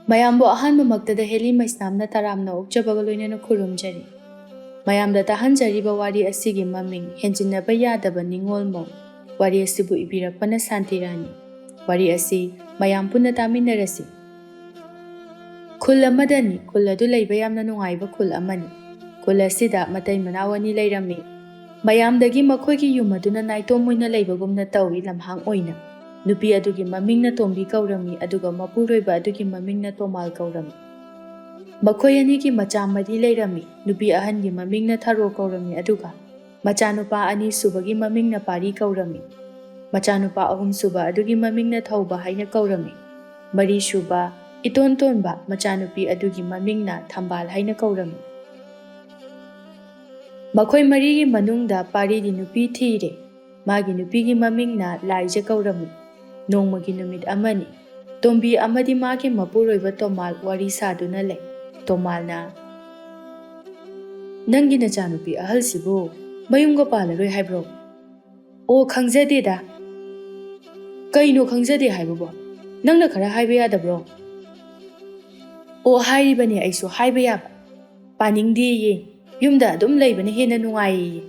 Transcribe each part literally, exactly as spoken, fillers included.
ꯃꯌꯥꯝꯕꯨ ꯑꯍꯥꯟꯕꯃꯛꯇꯗ ꯍꯦꯂꯤ ꯃꯩꯁꯅꯥꯝꯅ ꯇꯔꯥꯝꯅ ꯑꯣꯛꯆꯕꯒ ꯂꯣꯏꯅꯅ ꯈꯨꯔꯨꯝꯖꯔꯤ꯫ ꯃꯌꯥꯝꯗ ꯇꯥꯍꯟꯖꯔꯤꯕ ꯋꯥꯔꯤ ꯑꯁꯤꯒꯤ ꯃꯃꯤꯡ ꯍꯦꯟꯖꯤꯟꯅꯕ ꯌꯥꯗꯕ ꯅꯤꯡꯉꯣꯜ ꯃꯧ꯫ ꯋꯥꯔꯤ ꯑꯁꯤꯕꯨ ꯏꯕꯤꯔꯛꯄꯅ ꯁꯥꯟꯇꯤꯔꯥꯅꯤ꯫ ꯋꯥꯔꯤ ꯑꯁꯤ ꯃꯌꯥꯝ ꯄꯨꯟꯅ ꯇꯥꯃꯤꯟꯅꯔꯁꯤ꯫ ꯈꯨꯜ ꯑꯃꯗꯅꯤ꯫ ꯈꯨꯜ ꯑꯗꯨ ꯂꯩꯕ ꯌꯥꯝꯅ ꯅꯨꯡꯉꯥꯏꯕ ꯈꯨꯜ ꯑꯃꯅꯤ꯫ ꯈꯨꯜ ꯑꯁꯤꯗ ꯃꯇꯩ ꯃꯅꯥꯎ ꯑꯅꯤ ꯂꯩꯔꯝꯃꯤ꯫ ꯃꯌꯥꯝꯗꯒꯤ ꯃꯈꯣꯏꯒꯤ ꯌꯨꯝ ꯑꯗꯨꯅ ꯅꯥꯏꯇꯣꯝ ꯑꯣꯏꯅ ꯂꯩꯕꯒꯨꯝꯅ ꯇꯧꯏ꯫ ꯂꯝꯍꯥꯡ ꯑꯣꯏꯅ ꯅꯨꯄꯤ ꯑꯗꯨꯒꯤ ꯃꯃꯤꯡꯅ ꯇꯣꯝꯕꯤ ꯀꯧꯔꯝꯃꯤ, ꯑꯗꯨꯒ ꯃꯄꯨꯔꯣꯏꯕ ꯑꯗꯨꯒꯤ ꯃꯃꯤꯡꯅ ꯇꯣꯃꯥꯜ ꯀꯧꯔꯝꯃꯤ꯫ ꯃꯈꯣꯏ ꯑꯅꯤꯒꯤ ꯃꯆꯥ ꯃꯔꯤ ꯂꯩꯔꯝꯃꯤ꯫ ꯅꯨꯄꯤ ꯑꯍꯟꯒꯤ ꯃꯃꯤꯡꯅ ꯊꯔꯣ ꯀꯧꯔꯝꯃꯤ, ꯑꯗꯨꯒ ꯃꯆꯥꯅꯨꯄꯥ ꯑꯅꯤ ꯁꯨꯕꯒꯤ ꯃꯃꯤꯡꯅ ꯄꯥꯔꯤ ꯀꯧꯔꯝꯃꯤ꯫ ꯃꯆꯥꯅꯨꯄꯥ ꯑꯍꯨꯝ ꯁꯨꯕ ꯑꯗꯨꯒꯤ ꯃꯃꯤꯡꯅ ꯊꯧꯕ ꯍꯥꯏꯅ ꯀꯧꯔꯝꯃꯤ꯫ ꯃꯔꯤ ꯁꯨꯕ, ꯏꯇꯣꯟ ꯇꯣꯟꯕ ꯃꯆꯥꯅꯨꯄꯤ ꯑꯗꯨꯒꯤ ꯃꯃꯤꯡꯅ ꯊꯝꯕꯥꯜ ꯍꯥꯏꯅ ꯀꯧꯔꯝꯃꯤ꯫ ꯃꯈꯣꯏ ꯃꯔꯤꯒꯤ ꯃꯅꯨꯡꯗ ꯄꯥꯔꯤꯗꯤ ꯅꯨꯄꯤ ꯊꯤꯔꯦ꯫ ꯃꯥꯒꯤ ꯅꯨꯄꯤꯒꯤ ꯃꯃꯤꯡꯅ ꯂꯥꯏꯖ ꯀꯧꯔꯝꯃꯤ꯫ ꯅꯣꯡꯃꯒꯤ ꯅꯨꯃꯤꯠ ꯑꯃꯅꯤ꯫ ꯇꯣꯝꯕꯤ ꯑꯃꯗꯤ ꯃꯥꯒꯤ ꯃꯄꯨꯔꯣꯏꯕ ꯇꯣꯃꯥꯜ ꯋꯥꯔꯤ ꯁꯥꯗꯨꯅ ꯂꯩ꯫ ꯇꯣꯃꯥꯜꯅ, "ꯅꯪꯒꯤ ꯅꯆꯥꯅꯨꯄꯤ ꯑꯍꯜꯁꯤꯕꯨ ꯃꯌꯨꯝꯒ ꯄꯥꯜꯂꯔꯣꯏ ꯍꯥꯏꯕ꯭ꯔꯣ?" "ꯑꯣ, ꯈꯪꯖꯗꯦꯗ꯫ ꯀꯩꯅꯣ ꯈꯪꯖꯗꯦ ꯍꯥꯏꯕꯕꯣ? ꯅꯪꯅ ꯈꯔ ꯍꯥꯏꯕ ꯌꯥꯗꯕ꯭ꯔꯣ?" "ꯑꯣ, ꯍꯥꯏꯔꯤꯕꯅꯦ ꯑꯩꯁꯨ ꯍꯥꯏꯕ ꯌꯥꯕ꯫ ꯄꯥꯅꯤꯡꯗꯦꯌꯦ꯫ ꯌꯨꯝꯗ ꯑꯗꯨꯝ ꯂꯩꯕꯅ ꯍꯦꯟꯅ ꯅꯨꯡꯉꯥꯏꯌꯦꯌꯦ꯫"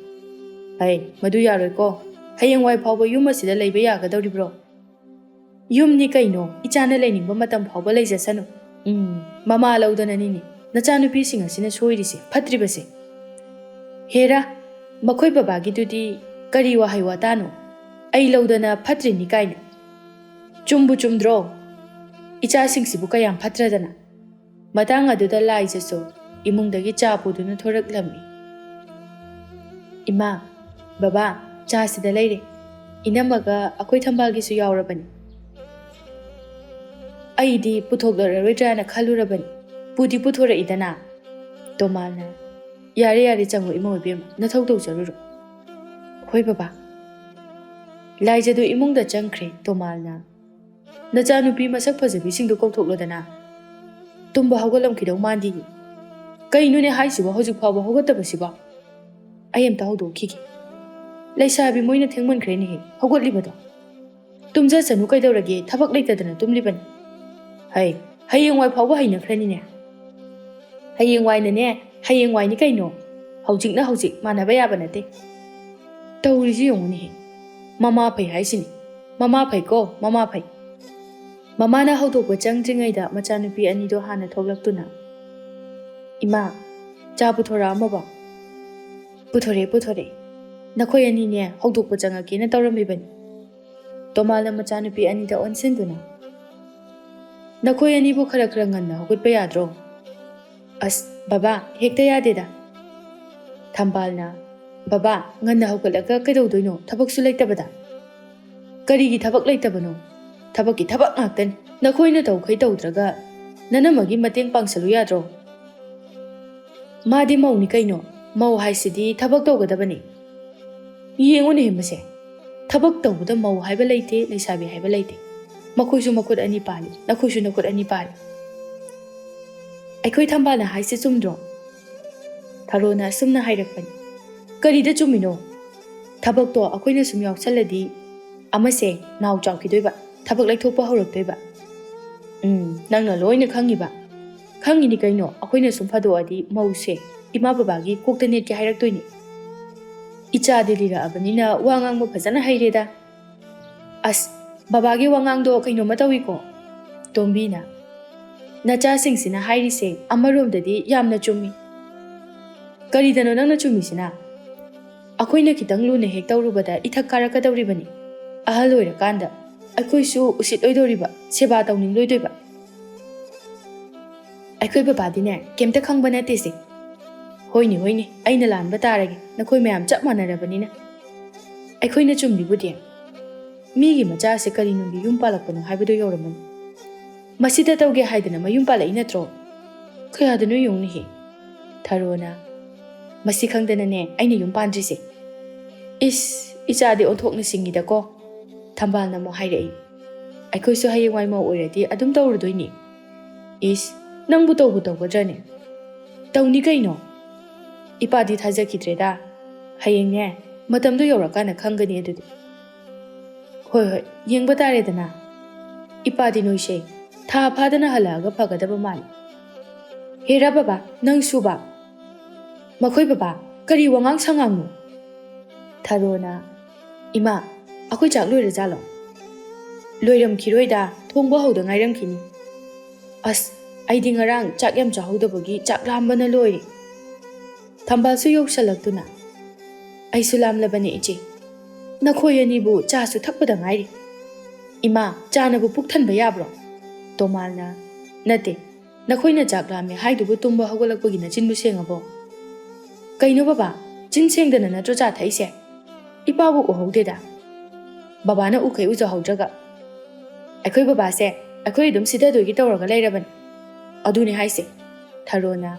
"ꯍꯩ, ꯃꯗꯨ ꯌꯥꯔꯣꯏꯀꯣ꯫ ꯍꯌꯦꯡꯋꯥꯏ ꯐꯥꯎꯕ ꯌꯨꯝ ꯑꯁꯤꯗ ꯂꯩꯕ ꯌꯥꯒꯗꯧꯔꯤꯕ꯭ꯔꯣ?" "ꯌꯨꯝꯅꯤ ꯀꯩꯅꯣ, ꯏꯆꯥꯅ ꯂꯩꯅꯤꯡꯕ ꯃꯇꯝ ꯐꯥꯎꯕ ꯂꯩꯖꯁꯅꯨ꯫" "ꯎꯝ, ꯃꯃꯥ ꯂꯧꯗꯅꯅꯤꯅꯦ ꯅꯆꯥꯅꯨꯄꯤꯁꯤꯡ ꯑꯁꯤꯅ ꯁꯣꯏꯔꯤꯁꯦ, ꯐꯠꯇ꯭ꯔꯤꯕꯁꯦ꯫ ꯍꯦꯔꯥ, ꯃꯈꯣꯏ ꯕꯕꯥꯒꯤꯗꯨꯗꯤ ꯀꯔꯤ ꯋꯥꯍꯩ ꯋꯥꯇꯥꯅꯣ? ꯑꯩ ꯂꯧꯗꯅ ꯐꯠꯇ꯭ꯔꯤꯅꯤ ꯀꯥꯏꯅ꯫ ꯆꯨꯝꯕꯨ ꯆꯨꯝꯗ꯭ꯔꯣ? ꯏꯆꯥꯁꯤꯡꯁꯤꯕꯨ ꯀꯌꯥꯝ ꯐꯠꯇ꯭ꯔꯗꯅ?" ꯃꯇꯥꯡ ꯑꯗꯨꯗ ꯂꯥꯏꯖꯁꯨ ꯏꯃꯨꯡꯗꯒꯤ ꯆꯥ ꯄꯨꯗꯨꯅ ꯊꯣꯔꯛꯂꯝꯃꯤ꯫ "ꯏꯃꯥ, ꯕꯕꯥ, ꯆꯥꯁꯤꯗ ꯂꯩꯔꯦ꯫ ꯏꯅꯝꯃꯒ ꯑꯩꯈꯣꯏ ꯊꯝꯕꯥꯜꯒꯤꯁꯨ ꯌꯥꯎꯔꯕꯅꯤ꯫ ꯑꯩꯗꯤ ꯄꯨꯊꯣꯛꯂꯔꯣꯏꯗ꯭ꯔꯥꯅ ꯈꯜꯂꯨꯔꯕꯅꯤ꯫ ꯄꯨꯗꯤ ꯄꯨꯊꯣꯔꯛꯏꯗꯅ꯫" ꯇꯣꯃꯥꯜꯅ, "ꯌꯥꯔꯦ, ꯌꯥꯔꯦ, ꯆꯪꯉꯣ ꯏꯃꯧ ꯏꯕꯦꯝꯃ, ꯅꯊꯧ ꯇꯧꯖꯔꯨꯔꯣ꯫" "ꯍꯣꯏ ꯕꯕꯥ꯫" ꯂꯥꯏꯖꯗꯨ ꯏꯃꯨꯡꯗ ꯆꯪꯈ꯭ꯔꯦ꯫ ꯇꯣꯃꯥꯜꯅ, "ꯅꯆꯥꯅꯨꯄꯤ ꯃꯁꯛ ꯐꯖꯕꯤꯁꯤꯡꯗꯨ ꯀꯧꯊꯣꯛꯂꯣꯗꯅ꯫ ꯇꯨꯝꯕ ꯍꯧꯒꯠꯂꯝꯈꯤꯗꯧ ꯃꯥꯟꯗꯤꯌꯦ꯫ ꯀꯩꯅꯣꯅꯦ ꯍꯥꯏꯁꯤꯕꯣ, ꯍꯧꯖꯤꯛ ꯐꯥꯎꯕ ꯍꯧꯒꯠꯇꯕꯁꯤꯕꯣ? ꯑꯩ ꯑꯝꯇ ꯍꯧꯗꯣꯛꯈꯤꯒꯦ꯫ ꯂꯩꯁꯥꯕꯤ ꯃꯣꯏꯅ ꯊꯦꯡꯃꯟꯈ꯭ꯔꯦꯅꯦꯍꯦ, ꯍꯧꯒꯠꯂꯤꯕꯗꯣ꯫ ꯇꯨꯝꯖꯁꯅꯨ ꯀꯩꯗꯧꯔꯒꯦ, ꯊꯕꯛ ꯂꯩꯇꯗꯅ ꯇꯨꯝꯂꯤꯕꯅꯤ꯫" "ꯍꯩ, ꯍꯌꯦꯡꯋꯥꯏ ꯐꯥꯎꯕ ꯍꯩꯅꯈ꯭ꯔꯅꯤꯅꯦ꯫ ꯍꯌꯦꯡꯋꯥꯏꯅꯅꯦ, ꯍꯌꯦꯡꯋꯥꯏꯅꯤ ꯀꯩꯅꯣ꯫ ꯍꯧꯖꯤꯛꯅ ꯍꯧꯖꯤꯛ ꯃꯥꯟꯅꯕ ꯌꯥꯕ ꯅꯠꯇꯦ꯫ ꯇꯧꯔꯤꯁꯤ ꯌꯦꯡꯉꯨꯅꯦꯍꯦ꯫ ꯃꯃꯥ ꯐꯩ ꯍꯥꯏꯁꯤꯅꯤ꯫ ꯃꯃꯥ ꯐꯩꯀꯣ, ꯃꯃꯥ ꯐꯩ꯫ ꯃꯃꯥꯅ ꯍꯧꯗꯣꯛꯄ ꯆꯪꯗ꯭ꯔꯤꯉꯩꯗ ꯃꯆꯥꯅꯨꯄꯤ ꯑꯅꯤꯗꯣ ꯍꯥꯟꯅ ꯊꯣꯛꯂꯛꯇꯨꯅ, "ꯏꯃꯥ, ꯆꯥ ꯄꯨꯊꯣꯔꯛꯑꯝꯃꯕꯣ?" "ꯄꯨꯊꯣꯔꯛꯑꯦ, ꯄꯨꯊꯣꯔꯛꯑꯦ꯫ ꯅꯈꯣꯏ ꯑꯅꯤꯅꯦ ꯍꯧꯗꯣꯛꯄ ꯆꯪꯉꯛꯀꯦꯅ ꯇꯧꯔꯝꯃꯤꯕꯅꯤ꯫" ꯇꯣꯃꯥꯜꯅ ꯃꯆꯥꯅꯨꯄꯤ ꯑꯅꯤꯗ ꯑꯣꯟꯁꯤꯟꯗꯨꯅ, "ꯅꯈꯣꯏ ꯑꯅꯤꯕꯨ ꯈꯔ ꯈꯔ ꯉꯟꯅ ꯍꯧꯒꯠꯄ ꯌꯥꯗ꯭ꯔꯣ?" "ꯑꯁ, ꯕꯕꯥ, ꯍꯦꯛꯇ ꯌꯥꯗꯦꯗ꯫" ꯊꯝꯕꯥꯜꯅ, "ꯕꯕꯥ, ꯉꯟꯅ ꯍꯧꯒꯠꯂꯒ ꯀꯩꯗꯧꯗꯣꯏꯅꯣ? ꯊꯕꯛꯁꯨ ꯂꯩꯇꯕꯗ꯫ ꯀꯔꯤꯒꯤ ꯊꯕꯛ ꯂꯩꯇꯕꯅꯣ? ꯊꯕꯛꯀꯤ ꯊꯕꯛ ꯉꯥꯛꯇꯅꯤ꯫ ꯅꯈꯣꯏꯅ ꯇꯧꯈꯩ ꯇꯧꯗ꯭ꯔꯒ ꯅꯅꯝꯃꯒꯤ ꯃꯇꯦꯡ ꯄꯥꯡꯁꯜꯂꯨ ꯌꯥꯗ꯭ꯔꯣ?" "ꯃꯥꯗꯤ ꯃꯧꯅꯤ ꯀꯩꯅꯣ꯫ ꯃꯧ ꯍꯥꯏꯁꯤꯗꯤ ꯊꯕꯛ ꯇꯧꯒꯗꯕꯅꯤ꯫" ꯌꯦꯡꯉꯨꯅꯦ ꯃꯁꯦ꯫ ꯊꯕꯛ ꯇꯧꯕꯗ ꯃꯧ ꯍꯥꯏꯕ ꯂꯩꯇꯦ, ꯂꯩꯁꯥꯕꯤ ꯍꯥꯏꯕ ꯂꯩꯇꯦ꯫ ꯃꯈꯣꯏꯁꯨ ꯃꯈꯨꯠ ꯑꯅꯤ ꯄꯥꯜꯂꯤ, ꯅꯈꯣꯏꯁꯨ ꯅꯈꯨꯠ ꯑꯅꯤ ꯄꯥꯜꯂꯤ꯫ "ꯑꯩꯈꯣꯏ ꯊꯝꯕꯥꯜꯅ ꯍꯥꯏꯁꯤ ꯆꯨꯝꯗ꯭ꯔꯣ?" ꯊꯔꯣꯅ ꯑꯁꯨꯝꯅ ꯍꯥꯏꯔꯛꯄꯅꯤ꯫ "ꯀꯔꯤꯗ ꯆꯨꯝꯃꯤꯅꯣ? ꯊꯕꯛꯇꯣ ꯑꯩꯈꯣꯏꯅ ꯁꯨꯝ ꯌꯥꯎꯁꯜꯂꯗꯤ ꯑꯃꯁꯦ ꯅꯥꯎ ꯆꯥꯎꯈꯤꯗꯣꯏꯕ, ꯊꯕꯛ ꯂꯩꯊꯣꯛꯄ ꯍꯧꯔꯛꯇꯣꯏꯕ꯫" "ꯎꯝ, ꯅꯪꯅ ꯂꯣꯏꯅ ꯈꯪꯉꯤꯕ꯫" "ꯈꯪꯉꯤꯅꯤ ꯀꯩꯅꯣ, ꯑꯩꯈꯣꯏꯅ ꯁꯨꯝ ꯐꯥꯗꯣꯛꯑꯗꯤ ꯃꯧꯁꯦ ꯏꯃꯥ ꯕꯕꯥꯒꯤ ꯀꯣꯛꯇ ꯅꯦꯠꯀꯦ ꯍꯥꯏꯔꯛꯇꯣꯏꯅꯤ꯫" "ꯏꯆꯥꯗꯤ ꯂꯤꯔꯛꯑꯕꯅꯤꯅ ꯋꯥ ꯉꯥꯡꯕ ꯐꯖꯅ ꯍꯩꯔꯦꯗ꯫" "ꯑꯁ, ꯕꯕꯥꯒꯤ ꯋꯥꯉꯥꯡꯗꯣ ꯀꯩꯅꯣꯝꯃ ꯇꯧꯏꯀꯣ꯫" ꯇꯣꯝꯕꯤꯅ, "ꯅꯆꯥꯁꯤꯡꯁꯤꯅ ꯍꯥꯏꯔꯤꯁꯦ ꯑꯃꯔꯣꯝꯗꯗꯤ ꯌꯥꯝꯅ ꯆꯨꯝꯃꯤ꯫" "ꯀꯔꯤꯗꯅꯣ ꯅꯪꯅ ꯆꯨꯝꯃꯤꯁꯤꯅ?" "ꯑꯩꯈꯣꯏꯅ ꯈꯤꯇꯪ ꯂꯨꯅ ꯍꯦꯛ ꯇꯧꯔꯨꯕꯗ ꯏꯊꯛ ꯀꯥꯔꯛꯀꯗꯧꯔꯤꯕꯅꯤ꯫ ꯑꯍꯜ ꯑꯣꯏꯔꯀꯥꯟꯗ ꯑꯩꯈꯣꯏꯁꯨ ꯎꯁꯤꯠꯂꯣꯏꯗꯧꯔꯤꯕ, ꯁꯦꯕꯥ ꯇꯧꯅꯤꯡꯂꯣꯏꯗꯣꯏꯕ꯫" "ꯑꯩꯈꯣꯏ ꯕꯕꯥꯗꯤꯅꯦ, ꯀꯩꯝꯇ ꯈꯪꯕ ꯅꯠꯇꯦꯁꯦ꯫" "ꯍꯣꯏꯅꯦ, ꯍꯣꯏꯅꯦ, ꯑꯩꯅ ꯂꯥꯟꯕ ꯇꯥꯔꯒꯦ, ꯅꯈꯣꯏ ꯃꯌꯥꯝ ꯆꯞ ꯃꯥꯟꯅꯔꯕꯅꯤꯅ꯫ ꯑꯩꯈꯣꯏꯅ ꯆꯨꯝꯂꯤꯕꯨꯗꯤ꯫ ꯃꯤꯒꯤ ꯃꯆꯥꯁꯦ ꯀꯔꯤ ꯅꯨꯡꯒꯤ ꯌꯨꯝ ꯄꯥꯜꯂꯛꯄꯅꯣ ꯍꯥꯏꯕꯗꯣ ꯌꯧꯔꯝꯃꯅꯤ꯫ ꯃꯁꯤꯗ ꯇꯧꯒꯦ ꯍꯥꯏꯗꯅ ꯃꯌꯨꯝ ꯄꯥꯜꯂꯛꯏ ꯅꯠꯇ꯭ꯔꯣ? ꯀꯌꯥꯗꯅꯣ ꯌꯦꯡꯉꯨꯅꯦꯍꯦ꯫" ꯊꯔꯣꯅ, "ꯃꯁꯤ ꯈꯪꯗꯅꯅꯦ ꯑꯩꯅ ꯌꯨꯝ ꯄꯥꯟꯗ꯭ꯔꯤꯁꯦ꯫" "ꯏꯁ, ꯏꯆꯥꯗꯤ ꯑꯣꯟꯊꯣꯛꯅ ꯁꯤꯡꯉꯤꯗꯀꯣ꯫" ꯊꯝꯕꯥꯜꯅ ꯑꯃꯨꯛ ꯍꯥꯏꯔꯛꯏ, "ꯑꯩꯈꯣꯏꯁꯨ ꯍꯌꯦꯡꯋꯥꯏ ꯃꯧ ꯑꯣꯏꯔꯗꯤ ꯑꯗꯨꯝ ꯇꯧꯔꯨꯗꯣꯏꯅꯤ꯫" "ꯏꯁ, ꯅꯪꯕꯨ ꯇꯧꯕꯨ ꯇꯧꯒꯗ꯭ꯔꯅꯦ?" "ꯇꯧꯅꯤ ꯀꯩꯅꯣ꯫ ꯏꯄꯥꯗꯤ ꯊꯥꯖꯈꯤꯗ꯭ꯔꯦꯗ꯫ ꯍꯌꯦꯡꯅꯦ, ꯃꯇꯝꯗꯣ ꯌꯧꯔꯀꯥꯟꯗ ꯈꯪꯒꯅꯤ ꯑꯗꯨꯗꯤ꯫" "ꯍꯣꯏ, ꯍꯣꯏ, ꯌꯦꯡꯕ ꯇꯥꯔꯦꯗꯅ꯫ ꯏꯄꯥꯗꯤ ꯅꯣꯏꯁꯦ ꯊꯥ ꯐꯥꯗꯅ ꯍꯜꯂꯛꯑꯒ ꯐꯒꯗꯕ ꯃꯥꯜꯂꯤ꯫ ꯍꯦꯔꯥ ꯕꯕꯥ, ꯅꯪꯁꯨꯕ? ꯃꯈꯣꯏ ꯕꯕꯥ, ꯀꯔꯤ ꯋꯥꯉꯥꯡ ꯁꯉꯥꯡꯅꯣ? ꯊꯔꯣꯅ, "ꯏꯃꯥ, ꯑꯩꯈꯣꯏ ꯆꯥꯛ ꯂꯣꯏꯔꯖꯥꯠꯂꯣ?" "ꯂꯣꯏꯔꯝꯈꯤꯔꯣꯏꯗ, ꯊꯣꯡꯕ ꯍꯧꯗ ꯉꯥꯏꯔꯝꯈꯤꯅꯤ꯫ ꯑꯁ, ꯑꯩꯗꯤ ꯉꯔꯥꯡ ꯆꯥꯛ ꯌꯥꯝ ꯆꯥꯍꯧꯗꯕꯒꯤ ꯆꯥꯛ ꯂꯥꯝꯕꯅ ꯂꯣꯏꯔꯦ꯫" ꯊꯝꯕꯥꯜꯁꯨ ꯌꯧꯁꯜꯂꯛꯇꯨꯅ, "ꯑꯩꯁꯨ ꯂꯥꯝꯂꯕꯅꯦ ꯏꯆꯦ꯫ ꯅꯈꯣꯏ ꯑꯅꯤꯕꯨ ꯆꯥꯁꯨ ꯊꯛꯄꯗ ꯉꯥꯏꯔꯤ꯫ ꯏꯃꯥ, ꯆꯥꯅꯕꯨ ꯄꯨꯛ ꯊꯟꯕ ꯌꯥꯕ꯭ꯔꯣ?" ꯇꯣꯃꯥꯜꯅ, "ꯅꯠꯇꯦ, ꯅꯈꯣꯏꯅ ꯆꯥꯛ ꯂꯥꯝꯃꯦ ꯍꯥꯏꯗꯨꯕꯨ ꯇꯨꯝꯕ ꯍꯧꯒꯠꯂꯛꯄꯒꯤ ꯅꯆꯤꯟꯕꯨ ꯁꯦꯡꯉꯕꯣ?" "ꯀꯩꯅꯣ ꯕꯕꯥ, ꯆꯤꯟ ꯁꯦꯡꯗꯅ ꯅꯠꯇ꯭ꯔꯣ ꯆꯥ ꯊꯛꯏꯁꯦ? ꯏꯄꯥꯕꯨ ꯎꯍꯧꯗꯦꯗ꯫ ꯕꯕꯥꯅ ꯎꯈꯩ ꯎꯖꯍꯧꯗ꯭ꯔꯒ꯫ ꯑꯩꯈꯣꯏ ꯕꯕꯥꯁꯦ ꯑꯩꯈꯣꯏ ꯑꯗꯨꯝ ꯁꯤꯊꯗꯣꯏꯒꯤ ꯇꯧꯔꯒ ꯂꯩꯔꯕꯅꯤ꯫" "ꯑꯗꯨꯅꯦ ꯍꯥꯏꯁꯦ꯫" ꯊꯔꯣꯅ,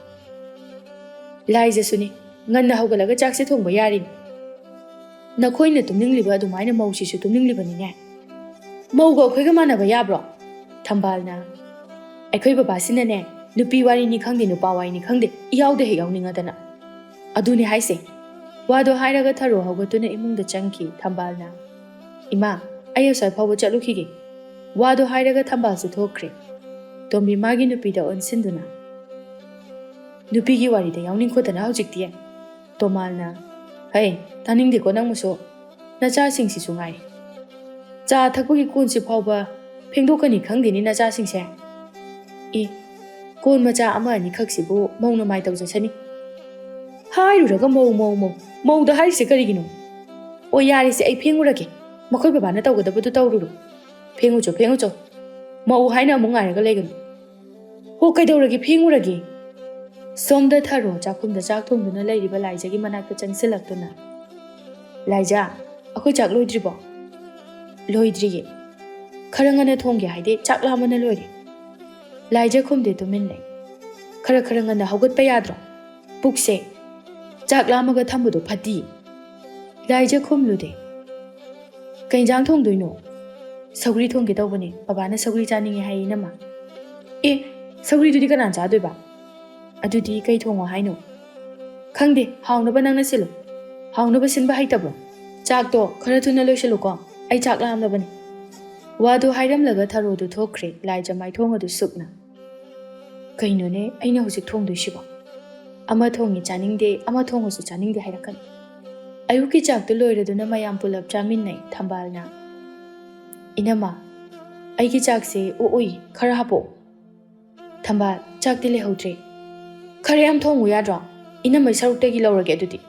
"ꯂꯥꯏꯖꯁꯨꯅꯤ, ꯉꯟꯅ ꯍꯧꯒꯠꯂꯒ ꯆꯥꯛꯁꯦ ꯊꯣꯡꯕ ꯌꯥꯔꯤꯅꯤ꯫ ꯅꯈꯣꯏꯅ ꯇꯨꯝꯅꯤꯡꯂꯤꯕ ꯑꯗꯨꯃꯥꯏꯅ ꯃꯧꯁꯤꯁꯨ ꯇꯨꯝꯅꯤꯡꯂꯤꯕꯅꯤꯅꯦ꯫ ꯃꯧꯒ ꯑꯩꯈꯣꯏꯒ ꯃꯥꯟꯅꯕ ꯌꯥꯕ꯭ꯔꯣ?" ꯊꯝꯕꯥꯜꯅ, "ꯑꯩꯈꯣꯏ ꯕꯕꯥꯁꯤꯅꯅꯦ, ꯅꯨꯄꯤ ꯋꯥꯔꯤꯅꯤ ꯈꯪꯗꯦ, ꯅꯨꯄꯥ ꯋꯥꯔꯤꯅꯤ ꯈꯪꯗꯦ, ꯏꯌꯥꯎꯗ ꯍꯦꯛ ꯌꯥꯎꯅꯤꯡꯉꯗꯅ꯫ ꯑꯗꯨꯅꯦ ꯍꯥꯏꯁꯦ꯫" ꯋꯥꯗꯣ ꯍꯥꯏꯔꯒ ꯊꯔꯣ ꯍꯧꯒꯠꯇꯨꯅ ꯏꯃꯨꯡꯗ ꯆꯪꯈꯤ꯫ ꯊꯝꯕꯥꯜꯅ, "ꯏꯃꯥ, ꯑꯩ ꯑꯁ꯭ꯋꯥꯏ ꯐꯥꯎꯕ ꯆꯠꯂꯨꯈꯤꯒꯦ꯫" ꯋꯥꯗꯣ ꯍꯥꯏꯔꯒ ꯊꯝꯕꯥꯜꯁꯨ ꯊꯣꯛꯈ꯭ꯔꯦ꯫ ꯇꯣꯝꯕꯤ ꯃꯥꯒꯤ ꯅꯨꯄꯤꯗ ꯑꯣꯟꯁꯤꯟꯗꯨꯅ, "ꯅꯨꯄꯤꯒꯤ ꯋꯥꯔꯤꯗ ꯌꯥꯎꯅꯤꯡꯈꯣꯗꯅ ꯍꯧꯖꯤꯛꯇꯤ꯫" ꯇꯣꯃꯥꯜꯅ, "ꯍꯩ, ꯇꯥꯅꯤꯡꯗꯦꯀꯣ ꯅꯪꯕꯨꯁꯨ꯫ ꯅꯆꯥꯁꯤꯡꯁꯤꯁꯨ ꯉꯥꯏꯔꯦ꯫ ꯆꯥ ꯊꯛꯄꯒꯤ ꯀꯣꯟꯁꯤ ꯐꯥꯎꯕ ꯐꯦꯡꯗꯣꯛꯀꯅꯤ ꯈꯪꯗꯦꯅꯤ ꯅꯆꯥꯁꯤꯡꯁꯦ꯫ ꯑꯦ, ꯀꯣꯟ ꯃꯆꯥ ꯑꯃ ꯑꯅꯤꯈꯛꯁꯤꯕꯨ ꯃꯧꯅ ꯃꯥꯏ ꯇꯧꯖꯁꯅꯤ꯫ ꯍꯥꯏꯔꯨꯔꯒ ꯃꯧ, ꯃꯧ, ꯃꯧ, ꯃꯧꯗ ꯍꯥꯏꯔꯤꯁꯦ ꯀꯔꯤꯒꯤꯅꯣ? ꯑꯣ, ꯌꯥꯔꯦꯁꯦ, ꯑꯩ ꯐꯦꯡꯉꯨꯔꯒꯦ꯫ ꯃꯈꯣꯏ ꯕꯕꯥꯅ ꯇꯧꯒꯗꯕꯗꯨ ꯇꯧꯔꯨꯔꯣ꯫ ꯐꯦꯡꯉꯨꯆꯣ, ꯐꯦꯡꯉꯨꯆꯣ꯫ ꯃꯧ ꯍꯥꯏꯅ ꯑꯃꯨꯛ ꯉꯥꯏꯔꯒ ꯂꯩꯒꯅꯨ꯫ ꯍꯣ, ꯀꯩꯗꯧꯔꯒꯦ? ꯐꯦꯡꯉꯨꯔꯒꯦ꯫" ꯁꯣꯝꯗ ꯊꯔꯣ ꯆꯥꯛꯈꯨꯝꯗ ꯆꯥꯛ ꯊꯣꯡꯗꯨꯅ ꯂꯩꯔꯤꯕ ꯂꯥꯏꯖꯒꯤ ꯃꯅꯥꯛꯇ ꯆꯪꯁꯤꯜꯂꯛꯇꯨꯅ, "ꯂꯥꯏꯖ, ꯑꯩꯈꯣꯏ ꯆꯥꯛ ꯂꯣꯏꯗ꯭ꯔꯤꯕꯣ?" "ꯂꯣꯏꯗ꯭ꯔꯤꯌꯦ꯫ ꯈꯔ ꯉꯟꯅ ꯊꯣꯡꯒꯦ ꯍꯥꯏꯗꯤ ꯆꯥꯛ ꯂꯥꯝꯕꯅ ꯂꯣꯏꯔꯦ꯫" ꯂꯥꯏꯖ ꯈꯨꯝꯗꯦ, ꯇꯨꯃꯤꯟ ꯂꯩ꯫ "ꯈꯔ ꯈꯔ ꯉꯟꯅ ꯍꯧꯒꯠꯄ ꯌꯥꯗ꯭ꯔꯣ? ꯄꯨꯛꯁꯦ ꯆꯥꯛ ꯂꯥꯝꯃꯒ ꯊꯝꯕꯗꯣ ꯐꯠꯇꯤꯌꯦ꯫" ꯂꯥꯏꯖ ꯈꯨꯝꯂꯨꯗꯦ꯫ "ꯀꯩ ꯏꯟꯖꯥꯡ ꯊꯣꯡꯗꯣꯏꯅꯣ?" "ꯁꯧꯒ꯭ꯔꯤ ꯊꯣꯡꯒꯦ ꯇꯧꯕꯅꯦ, ꯕꯕꯥꯅ ꯁꯧꯒ꯭ꯔꯤ ꯆꯥꯅꯤꯡꯉꯦ ꯍꯥꯏꯌꯦ ꯏꯅꯝꯃ꯫" "ꯑꯦ, ꯁꯧꯒ꯭ꯔꯤꯗꯨꯗꯤ ꯀꯅꯥꯅ ꯆꯥꯗꯣꯏꯕ?" "ꯑꯗꯨꯗꯤ ꯀꯩ ꯊꯣꯡꯉꯣ ꯍꯥꯏꯅꯣ?" "ꯈꯪꯗꯦ, ꯍꯥꯎꯅꯕ ꯅꯪꯅ ꯁꯤꯜꯂꯨ꯫" "ꯍꯥꯎꯅꯕ ꯁꯤꯟꯕ ꯍꯩꯇꯕ꯭ꯔꯣ? ꯆꯥꯛꯇꯣ ꯈꯔ ꯊꯨꯅ ꯂꯣꯏꯁꯤꯜꯂꯨꯀꯣ, ꯑꯩ ꯆꯥꯛ ꯂꯥꯝꯂꯕꯅꯤ꯫" ꯋꯥꯗꯨ ꯍꯥꯏꯔꯝꯂꯒ ꯊꯔꯣꯗꯨ ꯊꯣꯛꯈ꯭ꯔꯦ, ꯂꯥꯏꯖ ꯃꯥꯏꯊꯣꯡ ꯑꯗꯨ ꯁꯨꯛꯅ꯫ "ꯀꯩꯅꯣꯅꯦ ꯑꯩꯅ ꯍꯧꯖꯤꯛ ꯊꯣꯡꯗꯣꯏꯁꯤꯕꯣ? ꯑꯃ ꯊꯣꯡꯉꯤ ꯆꯥꯅꯤꯡꯗꯦ, ꯑꯃ ꯊꯣꯡꯉꯁꯨ ꯆꯥꯅꯤꯡꯗꯦ ꯍꯥꯏꯔꯛꯀꯅꯤ꯫ ꯑꯌꯨꯛꯀꯤ ꯆꯥꯛꯇꯨ ꯂꯣꯏꯔꯗꯨꯅ ꯃꯌꯥꯝ ꯄꯨꯂꯞ ꯆꯥꯃꯤꯟꯅꯩ ꯊꯝꯕꯥꯜꯅ꯫ "ꯏꯅꯝꯃ, ꯑꯩꯒꯤ ꯆꯥꯛꯁꯦ ꯑꯣꯛꯑꯣꯏ, ꯈꯔ ꯍꯥꯞꯄꯛꯑꯣ꯫" "ꯊꯝꯕꯥꯜ, ꯆꯥꯛꯇꯤ ꯂꯩꯍꯧꯗ꯭ꯔꯦ꯫ ꯈꯔ ꯌꯥꯝ ꯊꯣꯡꯉꯨ ꯌꯥꯗ꯭ꯔꯣ? ꯏꯅꯝꯃꯩ ꯁꯔꯨꯛꯇꯒꯤ ꯂꯧꯔꯒꯦ ꯑꯗꯨꯗꯤ꯫"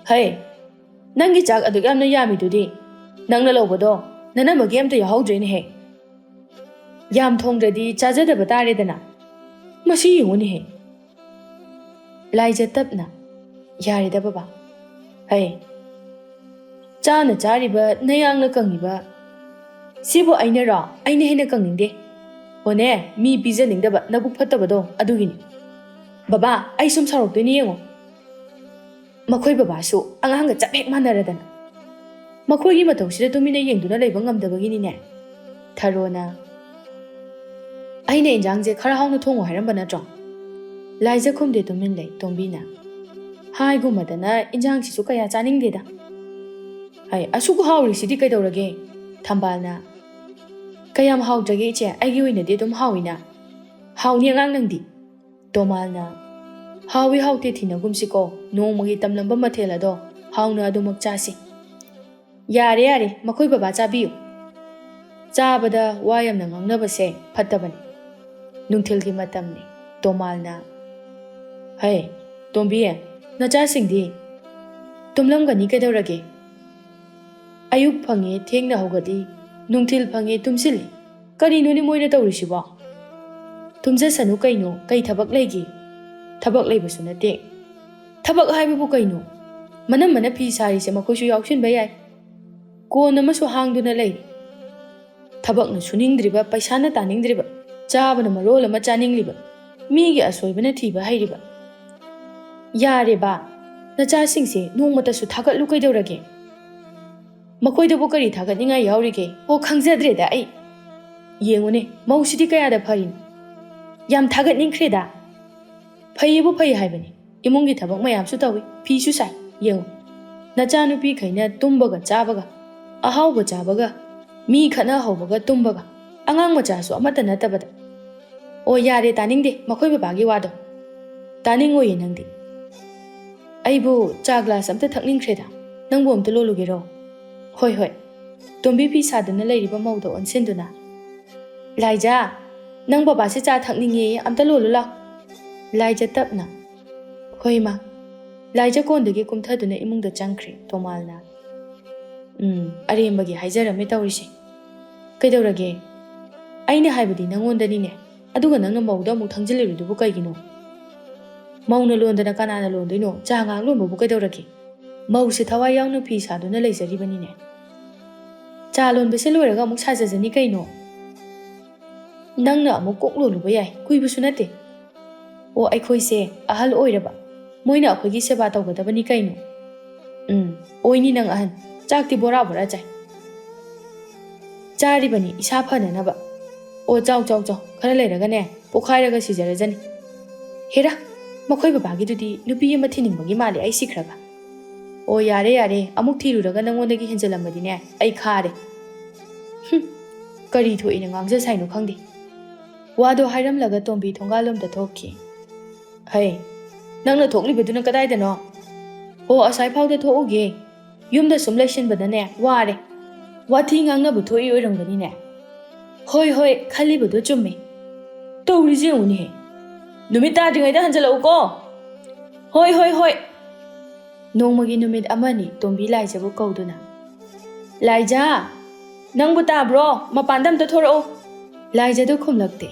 "ꯍꯩ, ꯅꯪꯒꯤ ꯆꯥꯛ ꯑꯗꯨꯛ ꯌꯥꯝꯅ ꯌꯥꯝꯃꯤꯗꯨꯗꯤ ꯅꯪꯅ ꯂꯧꯕꯗꯣ ꯅꯅꯝꯃꯒꯤ ꯑꯝꯇ ꯌꯥꯎꯍꯧꯗ꯭ꯔꯦꯅꯦꯍꯦ꯫ ꯌꯥꯝ ꯊꯣꯡꯗ꯭ꯔꯗꯤ ꯆꯥꯖꯗꯕ ꯇꯥꯔꯦꯗꯅ꯫ ꯃꯁꯤ ꯌꯦꯡꯉꯨꯅꯦꯍꯦ꯫" ꯂꯥꯏꯖ ꯇꯞꯅ, "ꯌꯥꯔꯦꯗ ꯕꯕꯥ꯫ ꯍꯩ, ꯆꯥꯅ ꯆꯥꯔꯤꯕ ꯅꯌꯥꯡꯅ ꯀꯪꯉꯤꯕ ꯁꯤꯕꯨ ꯑꯩꯅꯔꯣ? ꯑꯩꯅ ꯍꯦꯟꯅ ꯀꯪꯅꯤꯡꯗꯦ꯫ ꯍꯣꯅꯦ, ꯃꯤ ꯄꯤꯖꯅꯤꯡꯗꯕ ꯅꯕꯨꯛ ꯐꯠꯇꯕꯗꯣ ꯑꯗꯨꯒꯤꯅꯤ꯫ ꯕꯕꯥ, ꯑꯩ ꯁꯨꯝ ꯁꯥꯎꯔꯛꯇꯣꯏꯅꯤ ꯌꯦꯡꯉꯣ꯫" ꯃꯈꯣꯏ ꯕꯕꯥꯁꯨ ꯑꯉꯥꯡꯒ ꯆꯞ ꯍꯦꯛ ꯃꯥꯟꯅꯔꯗꯅ꯫ ꯃꯈꯣꯏꯒꯤ ꯃꯇꯧꯁꯤꯗ ꯇꯨꯃꯤꯟꯅ ꯌꯦꯡꯗꯨꯅ ꯂꯩꯕ ꯉꯝꯗꯕꯒꯤꯅꯤꯅꯦ ꯊꯔꯣꯅ, "ꯑꯩꯅ ꯏꯟꯖꯥꯡꯁꯦ ꯈꯔ ꯍꯥꯎꯅ ꯊꯣꯡꯉꯨ ꯍꯥꯏꯔꯝꯕ ꯅꯠꯇ꯭ꯔꯣ?" ꯂꯥꯏꯖ ꯈꯨꯝꯗꯦ, ꯇꯨꯃꯤꯟ ꯂꯩ ꯇꯣꯝꯕꯤꯅ꯫ "ꯍꯥꯏꯒꯨꯝꯃꯗꯅ ꯏꯟꯖꯥꯡꯁꯤꯁꯨ ꯀꯌꯥ ꯆꯥꯅꯤꯡꯗꯦꯗ꯫" "ꯍꯩ, ꯑꯁꯨꯛ ꯍꯥꯎꯔꯤꯁꯤꯗꯤ ꯀꯩꯗꯧꯔꯒꯦ?" ꯊꯝꯕꯥꯜꯅ꯫ "ꯀꯌꯥꯝ ꯍꯥꯎꯗ꯭ꯔꯒꯦ ꯏꯆꯦ? ꯑꯩꯒꯤ ꯑꯣꯏꯅꯗꯤ ꯑꯗꯨꯝ ꯍꯥꯎꯏꯅ꯫" "ꯍꯥꯎꯅꯤ ꯑꯉꯥꯡ ꯅꯪꯗꯤ꯫" ꯇꯣꯃꯥꯜꯅ, "ꯍꯥꯎꯏ ꯍꯥꯎꯇꯦ ꯊꯤꯅꯒꯨꯝꯁꯤꯀꯣ, ꯅꯣꯡꯃꯒꯤ ꯇꯝꯂꯝꯕ ꯃꯊꯦꯜ ꯑꯗꯣ ꯍꯥꯎꯅ ꯑꯗꯨꯃꯛ ꯆꯥꯁꯤ꯫" "ꯌꯥꯔꯦ ꯌꯥꯔꯦ, ꯃꯈꯣꯏ ꯕꯕꯥ ꯆꯥꯕꯤꯌꯨ꯫" "ꯆꯥꯕꯗ ꯋꯥ ꯌꯥꯝꯅ ꯉꯥꯡꯅꯕꯁꯦ ꯐꯠꯇꯕꯅꯤ꯫ ꯅꯨꯡꯊꯤꯜꯒꯤ ꯃꯇꯝꯅꯤ꯫" ꯇꯣꯃꯥꯜꯅ, "ꯍꯩ, ꯇꯣꯝꯕꯤ, ꯅꯆꯥꯁꯤꯡꯗꯤ?" "ꯇꯨꯝꯂꯝꯒꯅꯤ ꯀꯩꯗꯧꯔꯒꯦ? ꯑꯌꯨꯛ ꯐꯪꯉꯦ ꯊꯦꯡꯅ ꯍꯧꯒꯠꯂꯤ, ꯅꯨꯡꯊꯤꯜ ꯐꯪꯉꯦ ꯇꯨꯝꯁꯤꯜꯂꯤ꯫ ꯀꯔꯤꯅꯣꯅꯦ ꯃꯣꯏꯅ ꯇꯧꯔꯤꯁꯤꯕꯣ?" "ꯇꯨꯝꯖꯁꯅꯨ ꯀꯩꯅꯣ, ꯀꯩ ꯊꯕꯛ ꯂꯩꯒꯦ?" "ꯊꯕꯛ ꯂꯩꯕꯁꯨ ꯅꯠꯇꯦ꯫" "ꯊꯕꯛ ꯍꯥꯏꯕꯕꯨ ꯀꯩꯅꯣ? ꯃꯅꯝꯃꯅ ꯐꯤ ꯁꯥꯔꯤꯁꯦ ꯃꯈꯣꯏꯁꯨ ꯌꯥꯎꯁꯤꯟꯕ ꯌꯥꯏ꯫ ꯀꯣꯟ ꯑꯃꯁꯨ ꯍꯥꯡꯗꯨꯅ ꯂꯩꯔꯤ꯫ ꯊꯕꯛꯅ ꯁꯨꯅꯤꯡꯗ꯭ꯔꯤꯕ, ꯄꯩꯁꯥꯅ ꯇꯥꯅꯤꯡꯗ꯭ꯔꯤꯕ, ꯆꯥꯕꯅ ꯃꯔꯣꯜ ꯑꯃ ꯆꯥꯅꯤꯡꯂꯤꯕ, ꯃꯤꯒꯤ ꯑꯁꯣꯏꯕꯅ ꯊꯤꯕ ꯍꯩꯔꯤꯕ꯫" "ꯌꯥꯔꯦꯕ, ꯅꯆꯥꯁꯤꯡꯁꯦ ꯅꯣꯡꯃꯇꯁꯨ ꯊꯥꯒꯠꯂꯨ ꯀꯩꯗꯧꯔꯒꯦ? ꯃꯈꯣꯏꯗꯕꯨ ꯀꯔꯤ ꯊꯥꯒꯠꯅꯤꯡꯉꯥꯏ ꯌꯥꯎꯔꯤꯒꯦ? ꯑꯣ, ꯈꯪꯖꯗ꯭ꯔꯦꯗ ꯑꯩ꯫ ꯌꯦꯡꯉꯨꯅꯦ, ꯃꯧꯁꯤꯗꯤ ꯀꯌꯥꯗ ꯐꯔꯤꯅꯣ꯫ ꯌꯥꯝ ꯊꯥꯒꯠꯅꯤꯡꯈ꯭ꯔꯦꯗ꯫ ꯐꯩꯌꯦꯕꯨ ꯐꯩ ꯍꯥꯏꯕꯅꯤ꯫ ꯏꯃꯨꯡꯒꯤ ꯊꯕꯛ ꯃꯌꯥꯝꯁꯨ ꯇꯧꯏ, ꯐꯤꯁꯨ ꯁꯥꯏ꯫ ꯌꯦꯡꯉꯨ, ꯅꯆꯥꯅꯨꯄꯤꯈꯩꯅ ꯇꯨꯝꯕꯒ ꯆꯥꯕꯒ, ꯑꯍꯥꯎꯕ ꯆꯥꯕꯒ, ꯃꯤ ꯈꯠꯅ ꯍꯧꯕꯒ ꯇꯨꯝꯕꯒ, ꯑꯉꯥꯡ ꯃꯆꯥꯁꯨ ꯑꯃꯠꯇ ꯅꯠꯇꯕꯗ꯫ ꯑꯣ, ꯌꯥꯔꯦ, ꯇꯥꯅꯤꯡꯗꯦ ꯃꯈꯣꯏ ꯕꯕꯥꯒꯤ ꯋꯥꯗꯣ꯫ ꯇꯥꯅꯤꯡꯉꯣꯏꯌꯦ ꯅꯪꯗꯤ꯫ ꯑꯩꯕꯨ ꯆꯥ ꯒ꯭ꯂꯥꯁ ꯑꯝꯇ ꯊꯛꯅꯤꯡꯈ꯭ꯔꯦꯗ꯫ ꯅꯪꯕꯨ ꯑꯝꯇ ꯂꯣꯜꯂꯨꯒꯦꯔꯣ? ꯍꯣꯏ, ꯍꯣꯏ꯫ ꯇꯣꯝꯕꯤ ꯐꯤ ꯁꯥꯗꯨꯅ ꯂꯩꯔꯤꯕ ꯃꯧꯗ ꯑꯣꯟꯁꯤꯟꯗꯨꯅ, "ꯂꯥꯏꯖꯥ, ꯅꯪ ꯕꯕꯥꯁꯦ ꯆꯥ ꯊꯛꯅꯤꯡꯉꯦꯌꯦ, ꯑꯝꯇ ꯂꯣꯜꯂꯨ ꯂꯥꯎ꯫" ꯂꯥꯏꯖꯥ ꯇꯞꯅ, "ꯍꯣꯏ, ꯏꯃꯥ꯫" ꯂꯥꯏꯖꯥ ꯀꯣꯟꯗꯒꯤ ꯀꯨꯝꯊꯗꯨꯅ ꯏꯃꯨꯡꯗ ꯆꯪꯈ꯭ꯔꯦ꯫ ꯇꯣꯃꯥꯜꯅ, "ꯎꯝ, ꯑꯔꯦꯝꯕꯒꯤ ꯍꯥꯏꯖꯔꯝꯃꯦ ꯇꯧꯔꯤꯁꯦ꯫ ꯀꯩꯗꯧꯔꯒꯦ? ꯑꯩꯅ ꯍꯥꯏꯕꯗꯤ ꯅꯪꯉꯣꯟꯗꯅꯤꯅꯦ꯫ ꯑꯗꯨꯒ ꯅꯪꯅ ꯃꯧꯗ ꯑꯃꯨꯛ ꯊꯪꯖꯤꯜꯂꯤꯕꯗꯨꯕꯨ ꯀꯩꯒꯤꯅꯣ? ꯃꯧꯅ ꯂꯣꯟꯗꯅ ꯀꯅꯥꯅ ꯂꯣꯟꯗꯣꯏꯅꯣ? ꯆꯥ ꯉꯥꯏꯍꯥꯛ ꯂꯣꯟꯕꯕꯨ ꯀꯩꯗꯧꯔꯒꯦ? ꯃꯧꯁꯦ ꯊꯋꯥꯏ ꯌꯥꯎꯅ ꯐꯤ ꯁꯥꯗꯨꯅ ꯂꯩꯖꯔꯤꯕꯅꯤꯅꯦ꯫ ꯆꯥ ꯂꯣꯟꯕꯁꯦ ꯂꯣꯏꯔꯒ ꯑꯃꯨꯛ ꯁꯥꯖꯖꯅꯤ ꯀꯩꯅꯣ꯫ ꯅꯪꯅ ꯑꯃꯨꯛ ꯀꯣꯛ ꯂꯣꯜꯂꯨꯕ ꯌꯥꯏ, ꯀꯨꯏꯕꯁꯨ ꯅꯠꯇꯦ꯫ ꯑꯣ, ꯑꯩꯈꯣꯏꯁꯦ ꯑꯍꯜ ꯑꯣꯏꯔꯕ, ꯃꯣꯏꯅ ꯑꯩꯈꯣꯏꯒꯤ ꯁꯦꯕꯥ ꯇꯧꯒꯗꯕꯅꯤ ꯀꯩꯅꯣ꯫ ꯎꯝ, ꯑꯣꯏꯅꯤ ꯅꯪ ꯑꯍꯟ, ꯆꯥꯛꯇꯤ ꯕꯣꯔꯥ ꯕꯣꯔꯥ ꯆꯥꯏ꯫ ꯆꯥꯔꯤꯕꯅꯤ ꯏꯁꯥ ꯐꯅꯅꯕ꯫ ꯑꯣ, ꯆꯥꯎ, ꯆꯥꯎ, ꯆꯥꯎ, ꯈꯔ ꯂꯩꯔꯒꯅꯦ, ꯄꯣꯛꯈꯥꯏꯔꯒ ꯁꯤꯖꯔꯖꯅꯤ꯫ ꯍꯦꯔꯥ, ꯃꯈꯣꯏ ꯕꯕꯥꯒꯤꯗꯨꯗꯤ ꯅꯨꯄꯤ ꯑꯃ ꯊꯤꯅꯤꯡꯕꯒꯤ ꯃꯥꯜꯂꯦ ꯑꯩ ꯁꯤꯈ꯭ꯔꯒ꯫ ꯑꯣ, ꯌꯥꯔꯦ, ꯌꯥꯔꯦ, ꯑꯃꯨꯛ ꯊꯤꯔꯨꯔꯒ ꯅꯪꯉꯣꯟꯗꯒꯤ ꯍꯦꯟꯖꯜꯂꯝꯃꯗꯤꯅꯦ, ꯑꯩ ꯈꯥꯔꯦ꯫ ꯍꯨꯝ, ꯀꯔꯤ ꯊꯣꯛꯏꯅ ꯉꯥꯡꯖ ꯁꯥꯏꯅꯣ ꯈꯪꯗꯦ꯫ ꯋꯥꯗꯣ ꯍꯥꯏꯔꯝꯂꯒ ꯇꯣꯝꯕꯤ ꯊꯣꯡꯒꯥꯜꯂꯣꯝꯗ ꯊꯣꯛꯈꯤ꯫ ꯍꯩ, ꯅꯪꯅ ꯊꯣꯛꯂꯤꯕꯗꯨꯅ ꯀꯗꯥꯏꯗꯅꯣ? ꯑꯣ, ꯑꯁ꯭ꯋꯥꯏ ꯐꯥꯎꯗ ꯊꯣꯛꯎꯒꯦ꯫ ꯌꯨꯝꯗ ꯁꯨꯝ ꯂꯩꯁꯤꯟꯕꯗꯅꯦ, ꯋꯥꯔꯦ꯫ ꯋꯥꯊꯤ ꯉꯥꯡꯅꯕ ꯊꯣꯛꯏ ꯑꯣꯏꯔꯝꯒꯅꯤꯅꯦ꯫ ꯍꯣꯏ, ꯍꯣꯏ, ꯈꯜꯂꯤꯕꯗꯣ ꯆꯨꯝꯃꯦ꯫ ꯇꯧꯔꯤꯁꯦ ꯌꯦꯡꯉꯨꯅꯦꯍꯦ꯫ ꯅꯨꯃꯤꯠ ꯇꯥꯗ꯭ꯔꯤꯉꯩꯗ ꯍꯟꯖꯜꯂꯛꯎꯀꯣ꯫ ꯍꯣꯏ, ꯍꯣꯏ, ꯍꯣꯏ꯫ ꯅꯣꯡꯃꯒꯤ ꯅꯨꯃꯤꯠ ꯑꯃꯅꯤ ꯇꯣꯝꯕꯤ ꯂꯥꯏꯖꯕꯨ ꯀꯧꯗꯨꯅ, "ꯂꯥꯏꯖꯥ, ꯅꯪꯕꯨ ꯇꯥꯕ꯭ꯔꯣ? ꯃꯄꯥꯟꯗ ꯑꯝꯇ ꯊꯣꯔꯛꯎ꯫" ꯂꯥꯏꯖꯗꯨ ꯈꯨꯝꯂꯛꯇꯦ꯫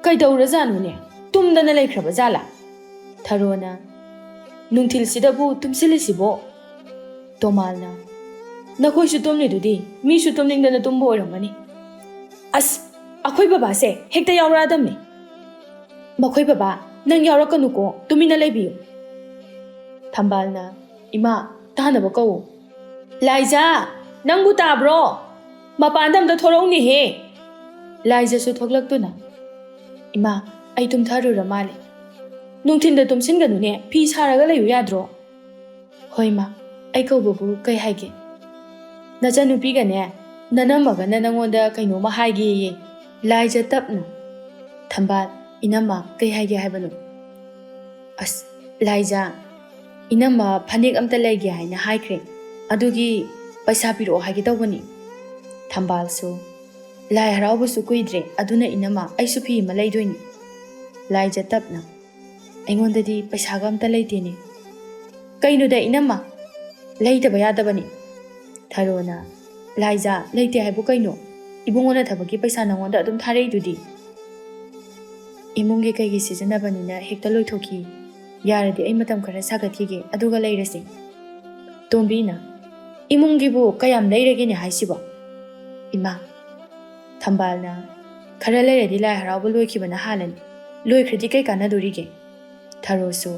"ꯀꯩꯗꯧꯔꯖꯥꯠꯅꯣꯅꯦ? ꯇꯨꯝꯗꯅ ꯂꯩꯈ꯭ꯔꯕ ꯖꯥꯠꯂꯥ?" ꯊꯔꯣꯅ, "ꯅꯨꯡꯊꯤꯜꯁꯤꯗꯕꯨ ꯇꯨꯝꯁꯤꯜꯂꯤꯁꯤꯕꯣ?" ꯇꯣꯃꯥꯜꯅ, "ꯅꯈꯣꯏꯁꯨ ꯇꯨꯝꯂꯤꯗꯨꯗꯤ, ꯃꯤꯁꯨ ꯇꯨꯝꯅꯤꯡꯗꯅ ꯇꯨꯝꯕ ꯑꯣꯏꯔꯝꯒꯅꯤ꯫" "ꯑꯁ, ꯑꯩꯈꯣꯏ ꯕꯕꯥꯁꯦ ꯍꯦꯛꯇ ꯌꯥꯎꯔꯛꯑꯗꯝꯅꯤ꯫" "ꯃꯈꯣꯏ ꯕꯕꯥ, ꯅꯪ ꯌꯥꯎꯔꯛꯀꯅꯨꯀꯣ, ꯇꯨꯃꯤꯟꯅ ꯂꯩꯕꯤꯌꯨ꯫" ꯊꯝꯕꯥꯜꯅ, "ꯏꯃꯥ, ꯇꯥꯅꯕ ꯀꯧꯋꯣ꯫" "ꯂꯥꯏꯖꯥ, ꯅꯪꯕꯨ ꯇꯥꯕ꯭ꯔꯣ? ꯃꯄꯥꯟꯗ ꯑꯝꯇ ꯊꯣꯔꯛꯎꯅꯦꯍꯦ꯫" ꯂꯥꯏꯖꯁꯨ ꯊꯣꯛꯂꯛꯇꯨꯅ, "ꯏꯃꯥ, ꯑꯩ ꯇꯨꯝꯊꯔꯨꯔ ꯃꯥꯜꯂꯦ꯫" "ꯅꯨꯡꯊꯤꯟꯗ ꯇꯨꯝꯁꯤꯟꯒꯅꯨꯅꯦ, ꯐꯤ ꯁꯥꯔꯒ ꯂꯩꯌꯨ ꯌꯥꯗ꯭ꯔꯣ?" "ꯍꯣꯏ ꯏꯃꯥ, ꯑꯩ ꯀꯧꯕꯕꯨ ꯀꯩ ꯍꯥꯏꯒꯦ?" "ꯅꯆꯟꯅꯨꯄꯤꯒꯅꯦ, "ꯅꯅꯝꯃꯒꯅ ꯅꯪꯉꯣꯟꯗ ꯀꯩꯅꯣꯝꯃ ꯍꯥꯏꯒꯦꯌꯦ"꯫ ꯂꯥꯏꯖ ꯇꯞꯅ, "ꯊꯝꯕꯥꯜ, ꯏꯅꯝꯃ ꯀꯩ ꯍꯥꯏꯒꯦ ꯍꯥꯏꯕꯅꯣ?" "ꯑꯁ, ꯂꯥꯏꯖ, ꯏꯅꯝꯃ ꯐꯅꯦꯛ ꯑꯝꯇ ꯂꯩꯒꯦ ꯍꯥꯏꯅ ꯍꯥꯏꯈ꯭ꯔꯦ, ꯑꯗꯨꯒꯤ ꯄꯩꯁꯥ ꯄꯤꯔꯛꯑꯣ ꯍꯥꯏꯒꯦ ꯇꯧꯕꯅꯤ"꯫ ꯊꯝꯕꯥꯜꯁꯨ, "ꯂꯥꯏ ꯍꯔꯥꯎꯕꯁꯨ ꯀꯨꯏꯗ꯭ꯔꯦ, ꯑꯗꯨꯅ ꯏꯅꯝꯃ, ꯑꯩꯁꯨ ꯐꯤ ꯑꯃ ꯂꯩꯗꯣꯏꯅꯤ"꯫ ꯂꯥꯏꯖ ꯇꯞꯅ, "ꯑꯩꯉꯣꯟꯗꯗꯤ ꯄꯩꯁꯥꯒ ꯑꯝꯇ ꯂꯩꯇꯦꯅꯦ"꯫ "ꯀꯩꯅꯣꯗ ꯏꯅꯝꯃ, ꯂꯩꯇꯕ ꯌꯥꯗꯕꯅꯤ"꯫ ꯊꯔꯣꯅ, "ꯂꯥꯏꯖ, ꯂꯩꯇꯦ ꯍꯥꯏꯕꯨ ꯀꯩꯅꯣ? ꯏꯕꯨꯡꯉꯣꯅ ꯊꯕꯛꯀꯤ ꯄꯩꯁꯥ ꯅꯉꯣꯟꯗ ꯑꯗꯨꯝ ꯊꯥꯔꯛꯏꯗꯨꯗꯤ"꯫ "ꯏꯃꯨꯡꯒꯤ ꯀꯩꯒꯤ ꯁꯤꯖꯤꯟꯅꯕꯅꯤꯅ ꯍꯦꯛꯇ ꯂꯣꯏꯊꯣꯛꯈꯤ꯫ ꯌꯥꯔꯗꯤ ꯑꯩ ꯃꯇꯝ ꯈꯔ ꯁꯥꯒꯠꯈꯤꯒꯦ, ꯑꯗꯨꯒ ꯂꯩꯔꯁꯤ"꯫ ꯇꯣꯝꯕꯤꯅ, "ꯏꯃꯨꯡꯒꯤꯕꯨ ꯀꯌꯥꯝ ꯂꯩꯔꯒꯦꯅꯦ ꯍꯥꯏꯁꯤꯕꯣ?" ꯏꯃꯥ꯫ ꯊꯝꯕꯥꯜꯅ, "ꯈꯔ ꯂꯩꯔꯗꯤ ꯂꯥꯏ ꯍꯔꯥꯎꯕ ꯂꯣꯏꯈꯤꯕꯅ ꯍꯥꯜꯂꯅꯤ꯫ ꯂꯣꯏꯈ꯭ꯔꯗꯤ ꯀꯩ ꯀꯥꯟꯅꯗꯣꯔꯤꯒꯦ?" ꯊꯔꯣꯁꯨ,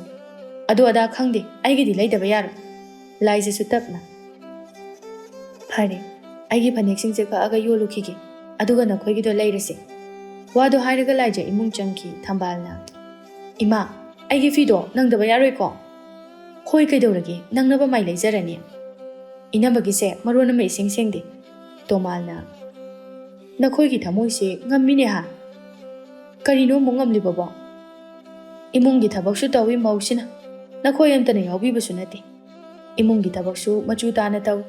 "ꯑꯗꯨ ꯑꯗꯥ ꯈꯪꯗꯦ, ꯑꯩꯒꯤꯗꯤ ꯂꯩꯗꯕ ꯌꯥꯔꯣꯏ"꯫ ꯂꯥꯏꯖꯁꯨ ꯇꯞꯅ, "ꯐꯔꯦ, ꯑꯩꯒꯤ ꯐꯅꯦꯛꯁꯤꯡꯁꯦ ꯀꯛꯑꯒ ꯌꯣꯜꯂꯨꯈꯤꯒꯦ, ꯑꯗꯨꯒ ꯅꯈꯣꯏꯒꯤꯗꯣ ꯂꯩꯔꯁꯦ"꯫ ꯋꯥꯗꯣ ꯍꯥꯏꯔꯒ ꯂꯥꯏꯖ ꯏꯃꯨꯡ ꯆꯪꯈꯤ꯫ ꯊꯝꯕꯥꯜꯅ, "ꯏꯃꯥ, ꯑꯩꯒꯤ ꯐꯤꯗꯣ ꯅꯪꯗꯕ ꯌꯥꯔꯣꯏꯀꯣ?" "ꯍꯣꯏ, ꯀꯩꯗꯧꯔꯒꯦ, ꯅꯪꯅꯕ ꯃꯥꯏ ꯂꯩꯖꯔꯅꯤ"꯫ ꯏꯅꯝꯃꯒꯤꯁꯦ ꯃꯔꯣꯟ ꯑꯃ ꯏꯁꯦꯡ ꯁꯦꯡꯗꯦ꯫ ꯇꯣꯃꯥꯜꯅ, "ꯅꯈꯣꯏꯒꯤ ꯊꯃꯣꯏꯁꯦ ꯉꯝꯃꯤꯅꯦ ꯍꯥ? ꯀꯔꯤꯅꯣ ꯑꯃꯨꯛ ꯉꯝꯂꯤꯕꯕꯣ? ꯏꯃꯨꯡꯒꯤ ꯊꯕꯛꯁꯨ ꯇꯧꯏ ꯃꯧꯁꯤꯅ, ꯅꯈꯣꯏ ꯑꯝꯇꯅ ꯌꯥꯎꯕꯤꯕꯁꯨ ꯅꯠꯇꯦ꯫ ꯏꯃꯨꯡꯒꯤ ꯊꯕꯛꯁꯨ ꯃꯆꯨ ꯇꯥꯅ ꯇꯧ꯫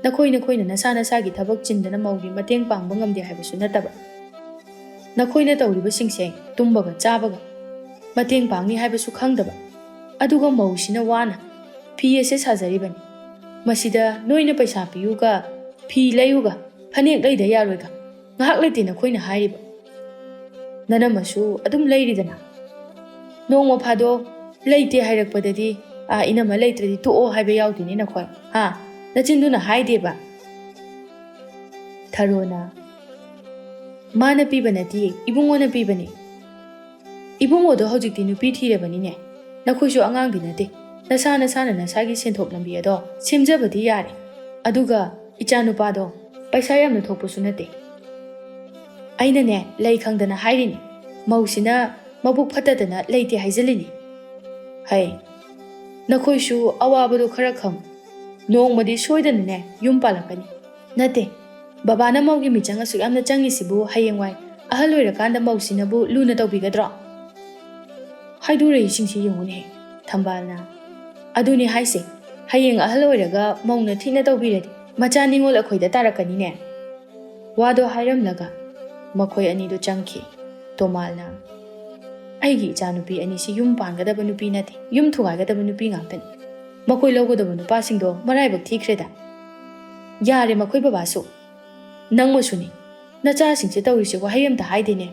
ꯅꯈꯣꯏ ꯅꯈꯣꯏꯅ ꯅꯁꯥ ꯅꯁꯥꯒꯤ ꯊꯕꯛ ꯆꯤꯟꯗꯅ ꯃꯧꯒꯤ ꯃꯇꯦꯡ ꯄꯥꯡꯕ ꯉꯝꯗꯦ ꯍꯥꯏꯕꯁꯨ ꯅꯠꯇꯕ꯫ ꯅꯈꯣꯏꯅ ꯇꯧꯔꯤꯕꯁꯤꯡꯁꯦ ꯇꯨꯝꯕꯒ ꯆꯥꯕꯒ ꯃꯇꯦꯡ ꯄꯥꯡꯅꯤ ꯍꯥꯏꯕꯁꯨ ꯈꯪꯗꯕ꯫ ꯑꯗꯨꯒ ꯃꯧꯁꯤꯅ ꯋꯥꯅ ꯐꯤ ꯑꯁꯦ ꯁꯥꯖꯔꯤꯕꯅꯤ꯫ ꯃꯁꯤꯗ ꯅꯣꯏꯅ ꯄꯩꯁꯥ ꯄꯤꯌꯨꯒ, ꯐꯤ ꯂꯩꯌꯨꯒ, ꯐꯅꯦꯛ ꯂꯩꯗ ꯌꯥꯔꯣꯏꯒ, ꯉꯥꯏꯍꯥꯛ ꯂꯩꯇꯦ ꯅꯈꯣꯏꯅ ꯍꯥꯏꯔꯤꯕ꯫ ꯅꯅꯝꯃꯁꯨ ꯑꯗꯨꯝ ꯂꯩꯔꯤꯗꯅ꯫ ꯅꯣꯡꯃ ꯐꯥꯗꯣꯛ ꯂꯩꯇꯦ ꯍꯥꯏꯔꯛꯄꯗꯗꯤ, "ꯑꯥ, ꯏꯅꯝꯃ ꯂꯩꯇ꯭ꯔꯗꯤ ꯇꯣꯛꯑꯣ" ꯍꯥꯏꯕ ꯌꯥꯎꯗꯦꯅꯦ ꯅꯈꯣꯏ, ꯍꯥ? ꯅꯆꯤꯟꯗꯨꯅ ꯍꯥꯏꯗꯦꯕ"꯫ ꯊꯔꯣꯅ, "ꯃꯥꯅ ꯄꯤꯕ ꯅꯠꯇꯦ, ꯏꯕꯨꯡꯉꯣꯅ ꯄꯤꯕꯅꯦ"꯫ "ꯏꯕꯨꯡꯉꯣꯗꯣ ꯍꯧꯖꯤꯛꯇꯤ ꯅꯨꯄꯤ ꯊꯤꯔꯕꯅꯤꯅꯦ꯫ ꯅꯈꯣꯏꯁꯨ ꯑꯉꯥꯡꯗꯤ ꯅꯠꯇꯦ꯫ ꯅꯁꯥ ꯅꯁꯥꯅ ꯅꯁꯥꯒꯤ ꯁꯦꯟꯊꯣꯛ ꯂꯝꯕꯤ ꯑꯗꯣ ꯁꯦꯝꯖꯕꯗꯤ ꯌꯥꯔꯦ꯫ ꯑꯗꯨꯒ ꯏꯆꯥ ꯅꯨꯄꯥꯗꯣ ꯄꯩꯁꯥ ꯌꯥꯝꯅ ꯊꯣꯛꯄꯁꯨ ꯅꯠꯇꯦ"꯫ "ꯑꯩꯅꯅꯦ, ꯂꯩ ꯈꯪꯗꯅ ꯍꯥꯏꯔꯤꯅꯤ꯫ ꯃꯧꯁꯤꯅ ꯃꯕꯨꯛ ꯐꯠꯇꯗꯅ ꯂꯩꯇꯦ ꯍꯥꯏꯖꯤꯜꯂꯤꯅꯤ꯫ ꯍꯩ, ꯅꯈꯣꯏꯁꯨ ꯑꯋꯥꯕꯗꯣ ꯈꯔ ꯈꯪ꯫ ꯅꯣꯡꯃꯗꯤ ꯁꯣꯏꯗꯅꯅꯦ ꯌꯨꯝ ꯄꯥꯜꯂꯛꯀꯅꯤ"꯫ "ꯅꯠꯇꯦ, ꯕꯕꯥꯅ ꯃꯧꯒꯤ ꯃꯤꯆꯪ ꯑꯁꯨꯛ ꯌꯥꯝꯅ ꯆꯪꯉꯤꯁꯤꯕꯨ ꯍꯌꯦꯡꯋꯥꯏ ꯑꯍꯜ ꯑꯣꯏꯔꯀꯥꯟꯗ ꯃꯧꯁꯤꯅꯕꯨ ꯂꯨꯅ ꯇꯧꯕꯤꯒꯗ꯭ꯔꯣ? ꯍꯥꯏꯗꯣꯔꯛꯏꯁꯤꯡꯁꯤ ꯌꯦꯡꯉꯨꯅꯦꯍꯦ, ꯊꯝꯕꯥꯜꯅ꯫ ꯑꯗꯨꯅꯤ ꯍꯥꯏꯁꯦ, ꯍꯌꯦꯡ ꯑꯍꯜ ꯑꯣꯏꯔꯒ ꯃꯧꯅ ꯊꯤꯅ ꯇꯧꯕꯤꯔꯗꯤ ꯃꯆꯥ ꯅꯤꯉꯣꯜ ꯑꯩꯈꯣꯏꯗ ꯇꯥꯔꯛꯀꯅꯤꯅꯦ꯫ ꯋꯥꯗꯣ ꯍꯥꯏꯔꯝꯂꯒ ꯃꯈꯣꯏ ꯑꯅꯤꯗꯨ ꯆꯪꯈꯤ꯫ ꯇꯣꯃꯥꯜꯅ, "ꯑꯩꯒꯤ ꯏꯆꯥꯅꯨꯄꯤ ꯑꯅꯤꯁꯤ ꯌꯨꯝ ꯄꯥꯟꯒꯗꯕ ꯅꯨꯄꯤ ꯅꯠꯇꯦ, ꯌꯨꯝ ꯊꯨꯒꯥꯏꯒꯗꯕ ꯅꯨꯄꯤ ꯉꯥꯛꯇꯅꯤ꯫ ꯃꯈꯣꯏ ꯂꯧꯒꯗꯕ ꯅꯨꯄꯥꯁꯤꯡꯗꯣ ꯃꯔꯥꯏꯕꯛ ꯊꯤꯈ꯭ꯔꯦꯗ꯫ ꯌꯥꯔꯦ ꯃꯈꯣꯏ ꯕꯕꯥꯁꯨ꯫ ꯅꯪꯃꯁꯨꯅꯤ꯫ ꯅꯆꯥꯁꯤꯡꯁꯦ ꯇꯧꯔꯤꯁꯦ ꯋꯥꯍꯩ ꯑꯝꯇ ꯍꯥꯏꯗꯦꯅꯦ꯫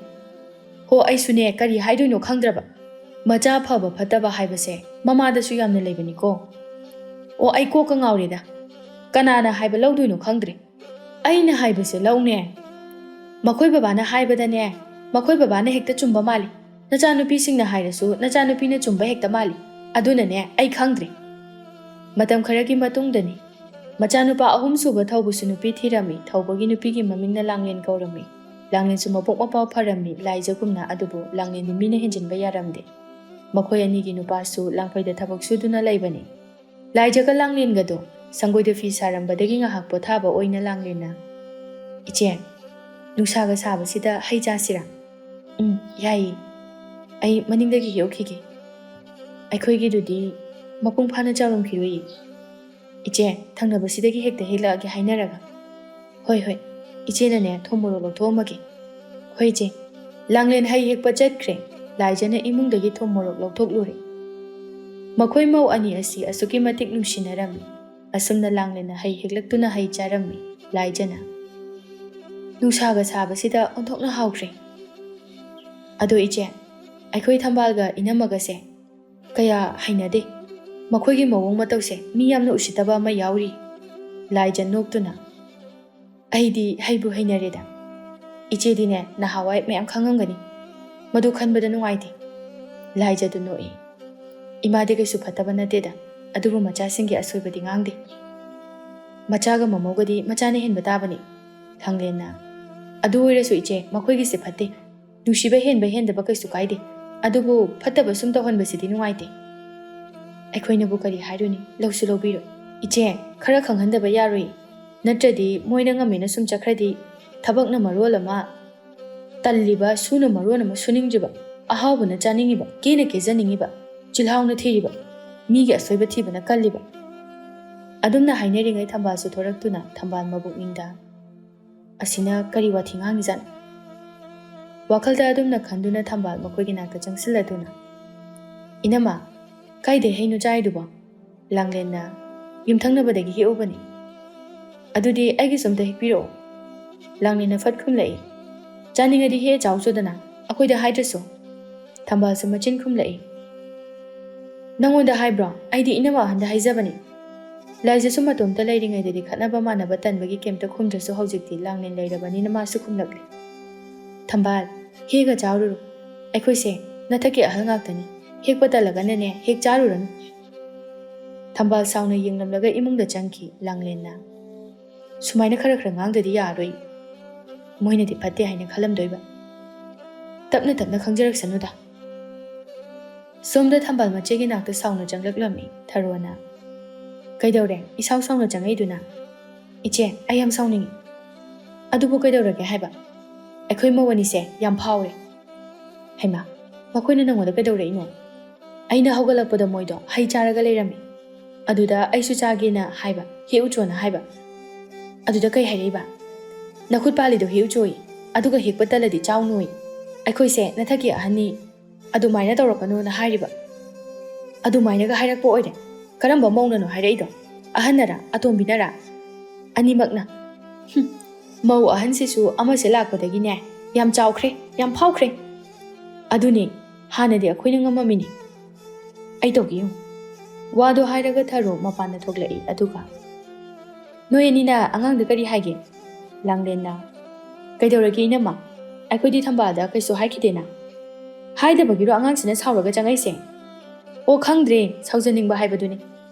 ꯍꯣ, ꯑꯩꯁꯨꯅꯦ ꯀꯔꯤ ꯍꯥꯏꯗꯣꯏꯅꯣ ꯈꯪꯗ꯭ꯔꯕ꯫ ꯃꯆꯥ ꯐꯕ ꯐꯠꯇꯕ ꯍꯥꯏꯕꯁꯦ ꯃꯃꯥꯗꯁꯨ ꯌꯥꯝꯅ ꯂꯩꯕꯅꯤꯀꯣ꯫ ꯑꯣ, ꯑꯩ ꯀꯣꯛꯀ ꯉꯥꯎꯔꯦꯗ꯫ ꯀꯅꯥꯅ ꯍꯥꯏꯕ ꯂꯧꯗꯣꯏꯅꯣ ꯈꯪꯗ꯭ꯔꯦ꯫ ꯑꯩꯅ ꯍꯥꯏꯕꯁꯦ ꯂꯧꯅꯦ꯫ ꯃꯈꯣꯏ ꯕꯕꯥꯅ ꯍꯥꯏꯕꯗꯅꯦ, ꯃꯈꯣꯏ ꯕꯕꯥꯅ ꯍꯦꯛꯇ ꯆꯨꯝꯕ ꯃꯥꯜꯂꯤ꯫ ꯅꯆꯥꯅꯨꯄꯤꯁꯤꯡꯅ ꯍꯥꯏꯔꯁꯨ ꯅꯆꯥꯅꯨꯄꯤꯅ ꯆꯨꯝꯕ ꯍꯦꯛꯇ ꯃꯥꯜꯂꯤ꯫ ꯑꯗꯨꯅꯅꯦ ꯑꯩ ꯈꯪꯗ꯭ꯔꯦ꯫" ꯃꯇꯝ ꯈꯔꯒꯤ ꯃꯇꯨꯡꯗꯅꯤ꯫ ꯃꯆꯥꯅꯨꯄꯥ ꯑꯍꯨꯝꯁꯨꯕ ꯊꯧꯕꯁꯨ ꯅꯨꯄꯤ ꯊꯤꯔꯝꯃꯤ꯫ ꯊꯧꯕꯒꯤ ꯅꯨꯄꯤꯒꯤ ꯃꯃꯤꯡꯅ ꯂꯥꯡꯂꯦꯟ ꯀꯧꯔꯝꯃꯤ꯫ ꯂꯥꯡꯂꯦꯟꯁꯨ ꯃꯕꯨꯛ ꯃꯄꯥꯎ ꯐꯔꯝꯃꯤ꯫ ꯂꯥꯏꯖꯒꯨꯝꯅ꯫ ꯑꯗꯨꯕꯨ ꯂꯥꯡꯂꯦꯟꯗꯤ ꯃꯤꯅ ꯍꯦꯟꯖꯤꯟꯕ ꯌꯥꯔꯝꯗꯦ꯫ ꯃꯈꯣꯏ ꯑꯅꯤꯒꯤ ꯅꯨꯄꯥꯁꯨ ꯂꯥꯡꯐꯩꯗ ꯊꯕꯛ ꯁꯨꯗꯨꯅ ꯂꯩꯕꯅꯤ꯫ ꯂꯥꯏꯖꯒ ꯂꯥꯡꯂꯦꯟꯒꯗꯣ ꯁꯪꯒꯣꯏꯗ ꯐꯤ ꯁꯥꯔꯝꯕꯗꯒꯤ ꯉꯥꯏꯍꯥꯛ ꯄꯣꯊꯥꯕ ꯑꯣꯏꯅ ꯂꯥꯡꯂꯦꯟꯅ, "ꯏꯆꯦ, ꯅꯨꯡꯁꯥꯒ ꯁꯥꯕꯁꯤꯗ ꯍꯩ ꯆꯥꯁꯤꯔꯥ?" "ꯎꯝ, ꯌꯥꯏꯌꯦ꯫ ꯑꯩ ꯃꯅꯤꯡꯗꯒꯤ ꯍꯦꯛꯎꯈꯤꯒꯦ꯫ ꯑꯩꯈꯣꯏꯒꯤꯗꯨꯗꯤ ꯃꯄꯨꯡ ꯐꯥꯅ ꯆꯥꯎꯔꯝꯈꯤꯔꯣꯏꯌꯦ꯫ ꯏꯆꯦ, ꯊꯪꯅꯕꯁꯤꯗꯒꯤ ꯍꯦꯛꯇ ꯍꯦꯛꯂꯛꯑꯒꯦ ꯍꯥꯏꯅꯔꯒ꯫" "ꯍꯣꯏ, ꯍꯣꯏ, ꯏꯆꯦꯅꯅꯦ ꯊꯨꯝ ꯃꯣꯔꯣꯛ ꯂꯧꯊꯣꯛꯑꯝꯃꯒꯦ꯫" "ꯍꯣꯏ, ꯏꯆꯦ꯫" ꯂꯥꯡꯂꯦꯟ ꯍꯩ ꯍꯦꯛꯄ ꯆꯠꯈ꯭ꯔꯦ꯫ ꯂꯥꯏꯖꯅ ꯏꯃꯨꯡꯗꯒꯤ ꯊꯨꯝ ꯃꯣꯔꯣꯛ ꯂꯧꯊꯣꯛꯂꯨꯔꯦ꯫ ꯃꯈꯣꯏ ꯃꯧ ꯑꯅꯤ ꯑꯁꯤ ꯑꯁꯨꯛꯀꯤ ꯃꯇꯤꯛ ꯅꯨꯡꯁꯤꯅꯔꯝꯃꯤ꯫ ꯑꯁꯨꯝꯅ ꯂꯥꯡꯂꯦꯟꯅ ꯍꯩ ꯍꯦꯛꯂꯛꯇꯨꯅ ꯍꯩ ꯆꯥꯔꯝꯃꯤ꯫ ꯂꯥꯏꯖꯅ, "ꯅꯨꯡꯁꯥꯒ ꯁꯥꯕꯁꯤꯗ ꯑꯣꯟꯊꯣꯛꯅ ꯍꯥꯎꯈ꯭ꯔꯦ꯫ ꯑꯗꯣ ꯏꯆꯦ, ꯑꯩꯈꯣꯏ ꯊꯝꯕꯥꯜꯒ ꯏꯅꯝꯃꯒꯁꯦ ꯀꯌꯥ ꯍꯩꯅꯗꯦ꯫ ꯃꯈꯣꯏꯒꯤ ꯃꯑꯣꯡ ꯃꯇꯧꯁꯦ ꯃꯤ ꯌꯥꯝꯅ ꯎꯁꯤꯠꯇꯕ ꯑꯃ ꯌꯥꯎꯔꯤ꯫" ꯂꯥꯏꯖ ꯅꯣꯛꯇꯨꯅ, "ꯑꯩꯗꯤ ꯍꯩꯕꯨ ꯍꯩꯅꯔꯦꯗ꯫ ꯏꯆꯦꯗꯤꯅꯦ ꯅꯍꯥꯟꯋꯥꯏ ꯃꯌꯥꯝ ꯈꯪꯉꯝꯒꯅꯤ꯫ ꯃꯗꯨ ꯈꯟꯕꯗ ꯅꯨꯡꯉꯥꯏꯇꯦ꯫" ꯂꯥꯏꯖꯗꯨ ꯅꯣꯛꯏ꯫ "ꯏꯃꯥꯗꯤ ꯀꯩꯁꯨ ꯐꯠꯇꯕ ꯅꯠꯇꯦꯗ, ꯑꯗꯨꯕꯨ ꯃꯆꯥꯁꯤꯡꯒꯤ ꯑꯁꯣꯏꯕꯗꯤ ꯉꯥꯡꯗꯦ꯫ ꯃꯆꯥꯒ ꯃꯃꯧꯒꯗꯤ ꯃꯆꯥꯅ ꯍꯦꯟꯕ ꯇꯥꯕꯅꯤ꯫" ꯂꯥꯡꯂꯦꯟꯅ, "ꯑꯗꯨ ꯑꯣꯏꯔꯁꯨ ꯏꯆꯦ, ꯃꯈꯣꯏꯒꯤꯁꯦ ꯐꯠꯇꯦ꯫ ꯅꯨꯡꯁꯤꯕ ꯍꯦꯟꯕ ꯍꯦꯟꯗꯕ ꯀꯩꯁꯨ ꯀꯥꯏꯗꯦ, ꯑꯗꯨꯕꯨ ꯐꯠꯇꯕ ꯁꯨꯝ ꯇꯧꯍꯟꯕꯁꯤꯗꯤ ꯅꯨꯡꯉꯥꯏꯇꯦ꯫" "ꯑꯩꯈꯣꯏꯅꯕꯨ ꯀꯔꯤ ꯍꯥꯏꯔꯨꯅꯤ, ꯂꯧꯁꯨ ꯂꯧꯕꯤꯔꯣꯏ꯫ ꯏꯆꯦ, ꯈꯔ ꯈꯪꯍꯟꯗꯕ ꯌꯥꯔꯣꯏ꯫ ꯅꯠꯇ꯭ꯔꯗꯤ ꯃꯣꯏꯅ ꯉꯝꯃꯦꯅ ꯁꯨꯝ ꯆꯠꯈ꯭ꯔꯗꯤ ꯊꯕꯛꯅ ꯃꯔꯣꯜ ꯑꯃ ꯇꯜꯂꯤꯕ, ꯁꯨꯅ ꯃꯔꯣꯟ ꯑꯃ ꯁꯨꯅꯤꯡꯗ꯭ꯔꯤꯕ, ꯑꯍꯥꯎꯕꯅ ꯆꯥꯅꯤꯡꯉꯤꯕ, ꯀꯦꯅ ꯀꯦꯖꯅꯤꯡꯉꯤꯕ, ꯆꯤꯜꯍꯥꯎꯅ ꯊꯤꯔꯤꯕ, ꯃꯤꯒꯤ ꯑꯁꯣꯏꯕ ꯊꯤꯕꯅ ꯀꯜꯂꯤꯕ꯫ ꯑꯗꯨꯝꯅ ꯍꯥꯏꯅꯔꯤꯉꯩ ꯊꯝꯕꯥꯜꯁꯨ ꯊꯣꯔꯛꯇꯨꯅ ꯊꯝꯕꯥꯜ ꯃꯕꯨꯛꯅꯤꯡꯗ, "ꯑꯁꯤꯅ ꯀꯔꯤ ꯋꯥꯊꯤ ꯉꯥꯡꯉꯤꯖꯥꯠꯅꯣ?" ꯋꯥꯈꯜꯗ ꯑꯗꯨꯝꯅ ꯈꯟꯗꯨꯅ ꯊꯝꯕꯥꯜ ꯃꯈꯣꯏꯒꯤ ꯅꯥꯛꯇ ꯆꯪꯁꯤꯜꯂꯗꯨꯅ, "ꯏꯅꯝꯃ, ꯀꯥꯏꯗꯩ ꯍꯩꯅꯣ ꯆꯥꯏꯗꯨꯕꯣ?" ꯂꯥꯡꯂꯦꯟꯅ, "ꯌꯨꯝꯊꯪꯅꯕꯗꯒꯤ ꯍꯦꯛꯎꯕꯅꯤ꯫" "ꯑꯗꯨꯗꯤ ꯑꯩꯒꯤꯁꯨ ꯑꯝꯇ ꯍꯦꯛꯄꯤꯔꯛꯑꯣ꯫" ꯂꯥꯡꯂꯦꯟꯅ ꯐꯠ ꯈꯨꯝꯂꯛꯏ, "ꯆꯥꯅꯤꯡꯉꯗꯤ ꯍꯦꯛꯑ ꯆꯥꯎ ꯆꯣꯗꯅ, ꯑꯩꯈꯣꯏꯗ ꯍꯥꯏꯗ꯭ꯔꯁꯨ꯫" ꯊꯝꯕꯥꯜꯁꯨ ꯃꯆꯤꯟ ꯈꯨꯝꯂꯛꯏ, "ꯅꯪꯉꯣꯟꯗ ꯍꯥꯏꯕ꯭ꯔꯣ? ꯑꯩꯗꯤ ꯏꯅꯝꯃ ꯑꯍꯟꯗ ꯍꯥꯏꯖꯕꯅꯤ꯫" ꯂꯥꯏꯖꯁꯨ ꯃꯇꯣꯝꯇ ꯂꯩꯔꯤꯉꯩꯗꯗꯤ ꯈꯠꯅꯕ ꯃꯥꯟꯅꯕ ꯇꯟꯕꯒꯤ ꯀꯩꯝꯇ ꯈꯨꯝꯗ꯭ꯔꯁꯨ ꯍꯧꯖꯤꯛꯇꯤ ꯂꯥꯡꯂꯦꯟ ꯂꯩꯔꯕꯅꯤꯅ ꯃꯥꯁꯨ ꯈꯨꯝꯂꯛꯂꯦ꯫ "ꯊꯝꯕꯥꯜ, ꯍꯦꯛꯑꯒ ꯆꯥꯔꯨꯔꯣ꯫ ꯑꯩꯈꯣꯏꯁꯦ ꯅꯊꯛꯀꯤ ꯑꯍꯜ ꯉꯥꯛꯇꯅꯤ꯫ ꯍꯦꯛꯄ ꯇꯜꯂꯒꯅꯅꯦ ꯍꯦꯛ ꯆꯥꯔꯨꯔꯅꯨ꯫" ꯊꯝꯕꯥꯜ ꯁꯥꯎꯅ ꯌꯦꯡꯂꯝꯂꯒ ꯏꯃꯨꯡꯗ ꯆꯪꯈꯤ ꯂꯥꯡꯂꯦꯟꯅ꯫ "ꯁꯨꯃꯥꯏꯅ ꯈꯔ ꯈꯔ ꯉꯥꯡꯗꯗꯤ ꯌꯥꯔꯣꯏ꯫ ꯃꯣꯏꯅꯗꯤ ꯐꯠꯇꯦ ꯍꯥꯏꯅ ꯈꯜꯂꯝꯗꯣꯏꯕ꯫ ꯇꯞꯅ ꯇꯞꯅ ꯈꯪꯖꯔꯛꯁꯅꯨꯗ꯫" ꯁꯣꯝꯗ ꯊꯝꯕꯥꯜ ꯃꯆꯦꯒꯤ ꯅꯥꯛꯇ ꯁꯥꯎꯅ ꯆꯪꯂꯛꯂꯝꯃꯤ ꯊꯔꯣꯅ꯫ "ꯀꯩꯗꯧꯔꯦ ꯏꯁꯥꯎ ꯁꯥꯎꯅ ꯆꯪꯉꯛꯏꯗꯨꯅ?" "ꯏꯆꯦ, ꯑꯩ ꯌꯥꯝ ꯁꯥꯎꯅꯤꯡꯉꯤ꯫" "ꯑꯗꯨꯕꯨ ꯀꯩꯗꯧꯔꯒꯦ ꯍꯥꯏꯕ? ꯑꯩꯈꯣꯏ ꯃꯧ ꯑꯅꯤꯁꯦ ꯌꯥꯝ ꯐꯥꯎꯔꯦ꯫" "ꯍꯩꯃꯥ, ꯃꯈꯣꯏꯅ ꯅꯪꯉꯣꯟꯗ ꯀꯩꯗꯧꯔꯛꯏꯅꯣ?" "ꯑꯩꯅ ꯍꯧꯒꯠꯂꯛꯄꯗ ꯃꯣꯏꯗꯣ ꯍꯩ ꯆꯥꯔꯒ ꯂꯩꯔꯝꯃꯤ꯫ ꯑꯗꯨꯗ ꯑꯩꯁꯨ ꯆꯥꯒꯦꯅ ꯍꯥꯏꯕ, ꯍꯦꯛꯎꯆꯣꯅ ꯍꯥꯏꯕ꯫ ꯑꯗꯨꯗ ꯀꯩ ꯍꯥꯏꯔꯛꯏꯕ? 'ꯅꯈꯨꯠ ꯄꯥꯜꯂꯤꯗꯣ ꯍꯦꯛꯎꯆꯣꯌꯦ, ꯑꯗꯨꯒ ꯍꯦꯛꯄ ꯇꯜꯂꯗꯤ ꯆꯥꯎꯅꯣꯌꯦ꯫ ꯑꯩꯈꯣꯏꯁꯦ ꯅꯊꯛꯀꯤ ꯑꯍꯟꯅꯤ, ꯑꯗꯨꯃꯥꯏꯅ ꯇꯧꯔꯛꯀꯅꯣꯅ ꯍꯥꯏꯔꯤꯕ꯫ ꯑꯗꯨꯃꯥꯏꯅꯒ ꯍꯥꯏꯔꯛꯄ ꯑꯣꯏꯔꯦ꯫ ꯀꯔꯝꯕ ꯃꯧꯅꯅꯣ ꯍꯥꯏꯔꯛꯏꯗꯣ? ꯑꯍꯟꯅꯔꯥ, ꯑꯇꯣꯝꯕꯤꯅꯔꯥ? ꯑꯅꯤꯃꯛꯅ꯫ ꯍꯨꯝ, ꯃꯧ ꯑꯍꯟꯁꯤꯁꯨ ꯑꯃꯁꯦ ꯂꯥꯛꯄꯗꯒꯤꯅꯦ ꯌꯥꯝ ꯆꯥꯎꯈ꯭ꯔꯦ, ꯌꯥꯝ ꯐꯥꯎꯈ꯭ꯔꯦ꯫ ꯑꯗꯨꯅꯦ, ꯍꯥꯟꯅꯗꯤ ꯑꯩꯈꯣꯏꯅ ꯉꯝꯃꯝꯃꯤꯅꯤ꯫ ꯑꯩ ꯇꯧꯒꯦ ꯌꯦꯡꯉꯨ꯫" ꯋꯥꯗꯣ ꯍꯥꯏꯔꯒ ꯊꯔꯣ ꯃꯄꯥꯟꯗ ꯊꯣꯛꯂꯛꯏ꯫ ꯑꯗꯨꯒ, "ꯅꯣꯏ ꯑꯅꯤꯅ ꯑꯉꯥꯡꯗ ꯀꯔꯤ ꯍꯥꯏꯒꯦ?" ꯂꯥꯡꯂꯦꯟꯅ, "ꯀꯩꯗꯧꯔꯒꯦ ꯏꯅꯝꯃ? ꯑꯩꯈꯣꯏꯗꯤ ꯊꯝꯕꯥꯜꯗ ꯀꯩꯁꯨ ꯍꯥꯏꯈꯤꯗꯦꯅ꯫" "ꯍꯥꯏꯗꯕꯒꯤꯔꯣ ꯑꯉꯥꯡꯁꯤꯅ ꯁꯥꯎꯔꯒ ꯆꯪꯉꯛꯏꯁꯦ?" "ꯑꯣ, ꯈꯪꯗ꯭ꯔꯦ, ꯁꯥꯎꯖꯅꯤꯡꯕ ꯍꯥꯏꯕꯗꯨꯅꯤ꯫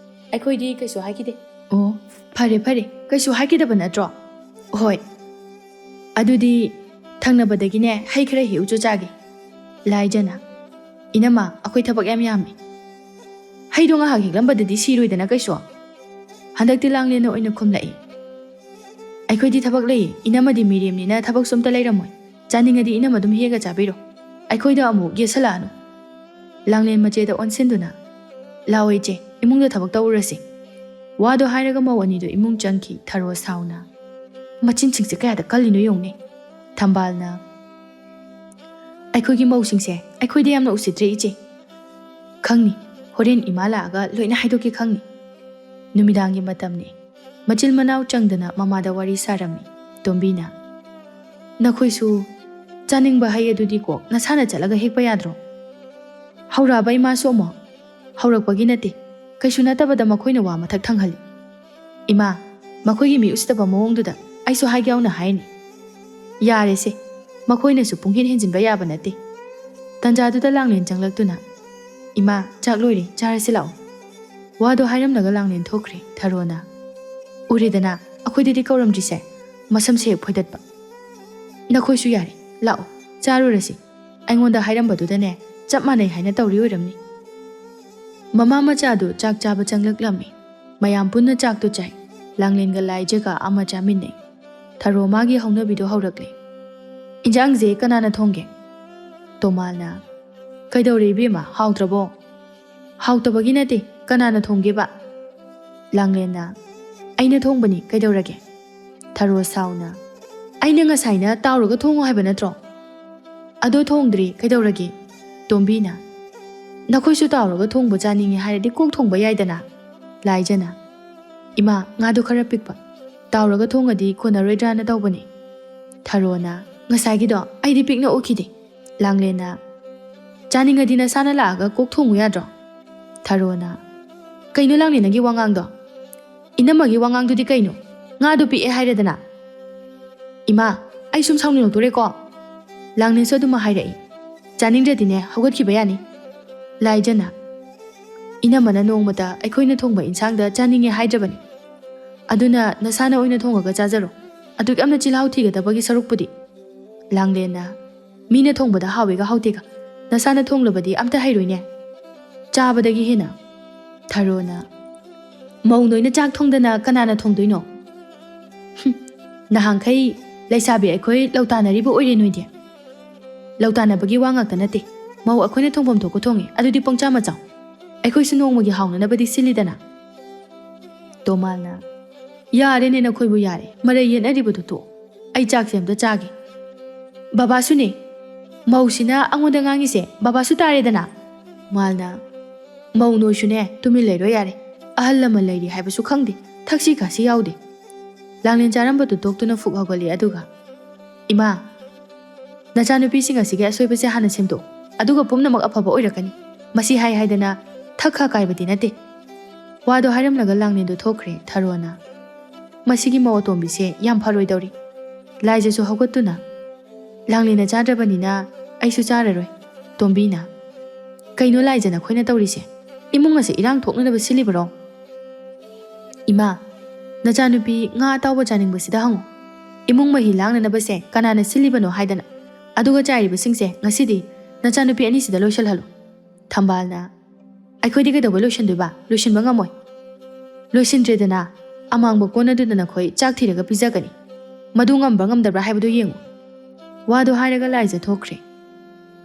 ꯑꯩꯈꯣꯏꯗꯤ ꯀꯩꯁꯨ ꯍꯥꯏꯈꯤꯗꯦ꯫" "ꯑꯣ, ꯐꯔꯦ ꯐꯔꯦ, ꯀꯩꯁꯨ ꯍꯥꯏꯈꯤꯗꯕ ꯅꯠꯇ꯭ꯔꯣ? ꯍꯣꯏ, ꯑꯗꯨꯗꯤ ꯊꯪꯅꯕꯗꯒꯤꯅꯦ ꯍꯩ ꯈꯔ ꯍꯦꯛꯎꯆꯣ ꯆꯥꯒꯦ꯫" ꯂꯥꯏꯖꯅ, "ꯏꯅꯝꯃ, ꯑꯩꯈꯣꯏ ꯊꯕꯛ ꯌꯥꯝ ꯌꯥꯝꯃꯤ꯫ ꯍꯩꯗꯣ ꯉꯥꯏꯍꯥꯛ ꯍꯦꯛꯂꯝꯕꯗꯗꯤ ꯁꯤꯔꯣꯏꯗꯅ ꯀꯩꯁꯨ꯫" ꯍꯟꯗꯛꯇꯤ ꯂꯥꯡꯂꯦꯟꯅ ꯑꯣꯏꯅ ꯈꯨꯝꯂꯛꯏ꯫ "ꯑꯩꯈꯣꯏꯗꯤ ꯊꯕꯛ ꯂꯩꯌꯦ, ꯏꯅꯝꯃꯗꯤ ꯃꯤꯔꯦꯝꯅꯤꯅ ꯊꯕꯛꯁꯨ ꯑꯝꯇ ꯂꯩꯔꯝꯃꯣꯏ꯫ ꯆꯥꯅꯤꯡꯉꯗꯤ ꯏꯅꯝꯃ ꯑꯗꯨꯝ ꯍꯦꯛꯑꯒ ꯆꯥꯕꯤꯔꯣ, ꯑꯩꯈꯣꯏꯗ ꯑꯃꯨꯛ ꯌꯦꯠꯁꯜꯂꯛꯑꯅꯨ"꯫ ꯂꯥꯡꯂꯦꯟ ꯃꯆꯦꯗ ꯑꯣꯟꯁꯤꯟꯗꯨꯅ, "ꯂꯥꯛꯑꯣ ꯏꯆꯦ, ꯏꯃꯨꯡꯗ ꯊꯕꯛ ꯇꯧꯔꯨꯔꯁꯤ"꯫ ꯋꯥꯗꯣ ꯍꯥꯏꯔꯒ ꯃꯧ ꯑꯅꯤꯗꯣ ꯏꯃꯨꯡ ꯆꯪꯈꯤ꯫ ꯊꯔꯣ ꯁꯥꯎꯅ, "ꯃꯆꯤꯟꯁꯤꯡꯁꯦ ꯀꯌꯥꯗ ꯀꯜꯂꯤꯅꯣ ꯌꯦꯡꯉꯨꯅꯦ"꯫ ꯊꯝꯕꯥꯜꯅ, "ꯑꯩꯈꯣꯏꯒꯤ ꯃꯧꯁꯤꯡꯁꯦ ꯑꯩꯈꯣꯏꯗ ꯌꯥꯝꯅ ꯎꯁꯤꯠꯇ꯭ꯔꯦ ꯏꯆꯦ꯫ ꯈꯪꯅꯤ, ꯍꯣꯔꯦꯟ ꯏꯃꯥ ꯂꯥꯛꯑꯒ ꯂꯣꯏꯅ ꯍꯥꯏꯗꯣꯛꯀꯦ ꯈꯪꯅꯤ"꯫ ꯅꯨꯃꯤꯗꯥꯡꯒꯤ ꯃꯇꯝꯅꯤ꯫ ꯃꯆꯤꯟ ꯃꯅꯥꯎ ꯆꯪꯗꯅ ꯃꯃꯥꯗ ꯋꯥꯔꯤ ꯁꯥꯔꯝꯃꯤ꯫ ꯇꯣꯝꯕꯤꯅ, "ꯅꯈꯣꯏꯁꯨ ꯆꯥꯅꯤꯡꯕ ꯍꯩ ꯑꯗꯨꯗꯤ ꯀꯣꯛ ꯅꯁꯥꯅ ꯆꯠꯂꯒ ꯍꯦꯛꯄ ꯌꯥꯗ꯭ꯔꯣ?" ꯍꯧꯔꯛꯑꯕ ꯏꯃꯥꯁꯨ ꯑꯃꯨꯛ? "ꯍꯧꯔꯛꯄꯒꯤ ꯅꯠꯇꯦ, ꯀꯩꯁꯨ ꯅꯠꯇꯕꯗ ꯃꯈꯣꯏꯅ ꯋꯥ ꯃꯊꯛ ꯊꯪꯍꯜꯂꯤ꯫ ꯏꯃꯥ, ꯃꯈꯣꯏꯒꯤ ꯃꯤ ꯎꯁꯤꯠꯇꯕ ꯃꯑꯣꯡꯗꯨꯗ ꯑꯩꯁꯨ ꯍꯥꯏꯒꯦ ꯌꯥꯎꯅ ꯍꯥꯏꯔꯤꯅꯤ꯫ ꯌꯥꯔꯦꯁꯦ, ꯃꯈꯣꯏꯅꯁꯨ ꯄꯨꯡꯍꯦꯟ ꯍꯦꯟꯖꯤꯟꯕ ꯌꯥꯕ ꯅꯠꯇꯦ"꯫ ꯇꯟꯖꯥꯗꯨꯗ ꯂꯥꯡꯂꯦꯟ ꯆꯪꯂꯛꯇꯨꯅ, "ꯏꯃꯥ, ꯆꯥꯛ ꯂꯣꯏꯔꯦ, ꯆꯥꯔꯁꯤ ꯂꯥꯛꯑꯣ"꯫ ꯋꯥꯗꯣ ꯍꯥꯏꯔꯝꯂꯒ ꯂꯥꯡꯂꯦꯟ ꯊꯣꯛꯈ꯭ꯔꯦ꯫ ꯊꯔꯣꯅ, "ꯎꯔꯦꯗꯅ, ꯑꯩꯈꯣꯏꯗꯗꯤ ꯀꯧꯔꯝꯗ꯭ꯔꯤꯁꯦ, ꯃꯁꯝꯁꯦ ꯍꯦꯛ ꯐꯣꯏꯗꯠꯄ꯫ ꯅꯈꯣꯏꯁꯨ ꯌꯥꯔꯦ, ꯂꯥꯛꯑꯣ, ꯆꯥꯔꯨꯔꯁꯤ꯫ ꯑꯩꯉꯣꯟꯗ ꯍꯥꯏꯔꯝꯕꯗꯨꯗꯅꯦ, ꯆꯞ ꯃꯥꯟꯅꯩ ꯍꯥꯏꯅ ꯇꯧꯔꯤ ꯑꯣꯏꯔꯝꯅꯤ"꯫ ꯃꯃꯥ ꯃꯆꯥꯗꯨ ꯆꯥꯛ ꯆꯥꯕ ꯆꯪꯂꯛꯂꯝꯃꯤ꯫ ꯃꯌꯥꯝ ꯄꯨꯟꯅ ꯆꯥꯛꯇꯨ ꯆꯥꯏ꯫ ꯂꯥꯡꯂꯦꯟꯒ ꯂꯥꯏꯖꯒ ꯑꯃ ꯆꯥꯃꯤꯟꯅꯩ꯫ ꯊꯔꯣ ꯃꯥꯒꯤ ꯍꯧꯅꯕꯤꯗꯣ ꯍꯧꯔꯛꯂꯦ꯫ "ꯏꯟꯖꯥꯡꯁꯦ ꯀꯅꯥꯅ ꯊꯣꯡꯒꯦ?" ꯇꯣꯃꯥꯜꯅ, "ꯀꯩꯗꯧꯔꯦ ꯏꯕꯦꯝꯃ, ꯍꯥꯎꯇ꯭ꯔꯕꯣ?" "ꯍꯥꯎꯇꯕꯒꯤ ꯅꯠꯇꯦ, ꯀꯅꯥꯅ ꯊꯣꯡꯒꯦꯕ?" ꯂꯥꯡꯂꯦꯟꯅ, "ꯑꯩꯅ ꯊꯣꯡꯕꯅꯤ, ꯀꯩꯗꯧꯔꯒꯦ?" ꯊꯔꯣ ꯁꯥꯎꯅ, "ꯑꯩꯅ ꯉꯁꯥꯏꯅ ꯇꯥꯎꯔꯒ ꯊꯣꯡꯉꯣ ꯍꯥꯏꯕ ꯅꯠꯇ꯭ꯔꯣ? ꯑꯗꯣ ꯊꯣꯡꯗ꯭ꯔꯤ, ꯀꯩꯗꯧꯔꯒꯦ?" ꯇꯣꯝꯕꯤꯅ, "ꯅꯈꯣꯏꯁꯨ ꯇꯥꯎꯔꯒ ꯊꯣꯡꯕ ꯆꯥꯅꯤꯡꯉꯦ ꯍꯥꯏꯔꯗꯤ ꯀꯣꯛ ꯊꯣꯡꯕ ꯌꯥꯏꯗꯅ"꯫ ꯂꯥꯏꯖꯅ, "ꯏꯃꯥ, ꯉꯥꯗꯣ ꯈꯔ ꯄꯤꯛꯄ, ꯇꯥꯎꯔꯒ ꯊꯣꯡꯉꯗꯤ ꯀꯣꯟꯅꯔꯣꯏꯗ꯭ꯔꯥꯅ ꯇꯧꯕꯅꯤ"꯫ ꯊꯔꯣꯅ, "ꯉꯁꯥꯏꯒꯤꯗꯣ ꯑꯩꯗꯤ ꯄꯤꯛꯅ ꯎꯈꯤꯗꯦ"꯫ ꯂꯥꯡꯂꯦꯟꯅ, "ꯆꯥꯅꯤꯡꯉꯗꯤ ꯅꯁꯥꯅ ꯂꯥꯛꯑꯒ ꯀꯣꯛ ꯊꯣꯡꯉꯨ ꯌꯥꯗ꯭ꯔꯣ?" ꯊꯔꯣꯅ, "ꯀꯩꯅꯣ ꯂꯥꯡꯂꯦꯟ, ꯅꯪꯒꯤ ꯋꯥꯉꯥꯡꯗꯣ? ꯏꯅꯝꯃꯒꯤ ꯋꯥꯉꯥꯡꯗꯨꯗꯤ ꯀꯩꯅꯣ? ꯉꯥꯗꯣ ꯄꯤꯛꯑꯦ ꯍꯥꯏꯔꯦꯗꯅ"꯫ "ꯏꯃꯥ, ꯑꯩ ꯁꯨꯝ ꯁꯥꯎꯅꯤꯡꯉꯛꯇꯣꯔꯦꯀꯣ"꯫ ꯂꯥꯡꯂꯦꯟꯁꯨ ꯑꯗꯨꯃꯛ ꯍꯥꯏꯔꯛꯏ꯫ "ꯆꯥꯅꯤꯡꯗ꯭ꯔꯗꯤꯅꯦ, ꯍꯧꯒꯠꯈꯤꯕ ꯌꯥꯅꯤ"꯫ ꯂꯥꯏꯖꯅ, "ꯏꯅꯝꯃꯅ ꯅꯣꯡꯃꯇ ꯑꯩꯈꯣꯏꯅ ꯊꯣꯡꯕ ꯏꯟꯁꯥꯡꯗ ꯆꯥꯅꯤꯡꯉꯦ ꯍꯥꯏꯗ꯭ꯔꯕꯅꯤ꯫ ꯑꯗꯨꯅ ꯅꯁꯥꯅ ꯑꯣꯏꯅ ꯊꯣꯡꯉꯒ ꯆꯥꯖꯔꯣ꯫ ꯑꯗꯨꯛ ꯌꯥꯝꯅ ꯆꯤꯜꯍꯥꯎ ꯊꯤꯒꯗꯕꯒꯤ ꯁꯔꯨꯛꯄꯨꯗꯤ"꯫ ꯂꯥꯡꯂꯦꯟꯅ, "ꯃꯤꯅ ꯊꯣꯡꯕꯗ ꯍꯥꯎꯋꯦꯒ ꯍꯥꯎꯇꯦꯒ, ꯅꯁꯥꯅ ꯊꯣꯡꯂꯕꯗꯤ ꯑꯝꯇ ꯍꯩꯔꯣꯏꯅꯦ, ꯆꯥꯕꯗꯒꯤ ꯍꯦꯟꯅ"꯫ ꯊꯔꯣꯅ, "ꯃꯧ ꯅꯣꯏꯅ ꯆꯥꯛ ꯊꯣꯡꯗꯅ ꯀꯅꯥꯅ ꯊꯣꯡꯗꯣꯏꯅꯣ?" "ꯍꯨꯝ, "ꯅꯍꯥꯟꯈꯩ ꯂꯩꯁꯥꯕꯤ ꯑꯩꯈꯣꯏ ꯂꯧ ꯇꯥꯟꯅꯔꯤꯕ ꯑꯣꯏꯔꯦ ꯅꯣꯏꯗꯤ?" "ꯂꯧ ꯇꯥꯟꯅꯕꯒꯤ ꯋꯥ ꯉꯥꯛꯇ ꯅꯠꯇꯦ, ꯃꯧ ꯑꯩꯈꯣꯏꯅ ꯊꯣꯡꯐꯝ ꯊꯣꯛꯄ ꯊꯣꯡꯉꯦ, ꯑꯗꯨꯗꯤ ꯄꯪꯆꯥ ꯃꯆꯥꯎ꯫ ꯑꯩꯈꯣꯏꯁꯨ ꯅꯣꯡꯃꯒꯤ ꯍꯥꯎꯅꯅꯕꯗꯤ ꯁꯤꯜꯂꯤꯗꯅ꯫" ꯇꯣꯃꯥꯜꯅ, "ꯌꯥꯔꯦꯅꯦ ꯅꯈꯣꯏꯕꯨ, ꯌꯥꯔꯦ, ꯃꯔꯩ ꯌꯦꯠꯅꯔꯤꯕꯗꯨ ꯇꯣꯛꯑꯣ꯫ ꯑꯩ ꯆꯥꯛꯁꯦ ꯑꯝꯇ ꯆꯥꯒꯦ꯫ ꯕꯕꯥꯁꯨꯅꯦ, ꯃꯧꯁꯤꯅ ꯑꯩꯉꯣꯟꯗ ꯉꯥꯡꯉꯤꯁꯦ ꯕꯕꯥꯁꯨ ꯇꯥꯔꯦꯗꯅ꯫" ꯃꯥꯜꯅ, "ꯃꯧ ꯅꯣꯏꯁꯨꯅꯦ, ꯇꯨꯃꯤꯟ ꯂꯩꯔꯣ ꯌꯥꯔꯦ꯫ ꯑꯍꯜ ꯂꯃꯟ ꯂꯩꯔꯤ ꯍꯥꯏꯕꯁꯨ ꯈꯪꯗꯦ, ꯊꯛꯁꯤ ꯈꯥꯁꯤ ꯌꯥꯎꯗꯦ꯫" ꯂꯥꯡꯂꯦꯟ ꯆꯥꯔꯝꯕꯗꯨ ꯇꯣꯛꯇꯨꯅ ꯐꯨꯛ ꯍꯧꯒꯠꯂꯤ, ꯑꯗꯨꯒ, "ꯏꯃꯥ, ꯅꯆꯥꯅꯨꯄꯤꯁꯤꯡ ꯑꯁꯤꯒꯤ ꯑꯁꯣꯏꯕꯁꯦ ꯍꯥꯟꯅ ꯁꯦꯝꯗꯣꯛ, ꯑꯗꯨꯒ ꯄꯨꯝꯅꯃꯛ ꯑꯐꯕ ꯑꯣꯏꯔꯛꯀꯅꯤ꯫ ꯃꯁꯤ ꯍꯥꯏ ꯍꯥꯏꯗꯅ ꯊꯛ ꯈꯥ ꯀꯥꯏꯕꯗꯤ ꯅꯠꯇꯦ꯫" ꯋꯥꯗꯣ ꯍꯥꯏꯔꯝꯂꯒ ꯂꯥꯡꯂꯦꯟꯗꯣ ꯊꯣꯛꯈ꯭ꯔꯦ꯫ ꯊꯔꯣꯅ, "ꯃꯁꯤꯒꯤ ꯃꯧ ꯑꯇꯣꯝꯕꯤꯁꯦ ꯌꯥꯝ ꯐꯔꯣꯏꯗꯧꯔꯤ꯫" ꯂꯥꯏꯖꯁꯨ ꯍꯧꯒꯠꯇꯨꯅ, "ꯂꯥꯡꯂꯦꯟꯅ ꯆꯥꯗ꯭ꯔꯕꯅꯤꯅ ꯑꯩꯁꯨ ꯆꯥꯔꯔꯣꯏ꯫" ꯇꯣꯝꯕꯤꯅ, "ꯀꯩꯅꯣ ꯂꯥꯏꯖ ꯅꯈꯣꯏꯅ ꯇꯧꯔꯤꯁꯦ? ꯏꯃꯨꯡ ꯑꯁꯦ ꯏꯔꯥꯡ ꯊꯣꯛꯅꯅꯕ ꯁꯤꯜꯂꯤꯕꯔꯣ?" "ꯏꯃꯥ, ꯅꯆꯥꯅꯨꯄꯤ ꯉꯥ ꯑꯇꯥꯎꯕ ꯆꯥꯅꯤꯡꯕꯁꯤꯗ ꯍꯪꯉꯨ꯫ ꯏꯃꯨꯡ ꯃꯍꯤ ꯂꯥꯡꯅꯅꯕꯁꯦ ꯀꯅꯥꯅ ꯁꯤꯜꯂꯤꯕꯅꯣ ꯍꯥꯏꯗꯅ꯫ ꯑꯗꯨꯒ ꯆꯥꯏꯔꯤꯕꯁꯤꯡꯁꯦ ꯉꯁꯤꯗꯤ ꯅꯆꯥꯅꯨꯄꯤ ꯑꯅꯤꯁꯤꯗ ꯂꯣꯏꯁꯤꯜꯍꯜꯂꯨ꯫" ꯊꯝꯕꯥꯜꯅ, "ꯑꯩꯈꯣꯏꯗꯤ ꯀꯩꯗꯧꯕ ꯂꯣꯏꯁꯤꯟꯗꯣꯏꯕ? ꯂꯣꯏꯁꯤꯟꯕ ꯉꯝꯃꯣꯏ꯫" "ꯂꯣꯏꯁꯤꯟꯗ꯭ꯔꯦꯗꯅ, ꯑꯃꯥꯡꯕ ꯀꯣꯟ ꯑꯗꯨꯗ ꯅꯈꯣꯏ ꯆꯥꯛ ꯊꯤꯔꯒ ꯄꯤꯖꯒꯅꯤ꯫ ꯃꯗꯨ ꯉꯝꯕ꯭ꯔꯥ ꯉꯝꯗꯕ꯭ꯔꯥ ꯍꯥꯏꯕꯗꯨ ꯌꯦꯡꯉꯨ꯫" ꯋꯥꯗꯣ ꯍꯥꯏꯔꯒ ꯂꯥꯏꯖ ꯊꯣꯛꯈ꯭ꯔꯦ꯫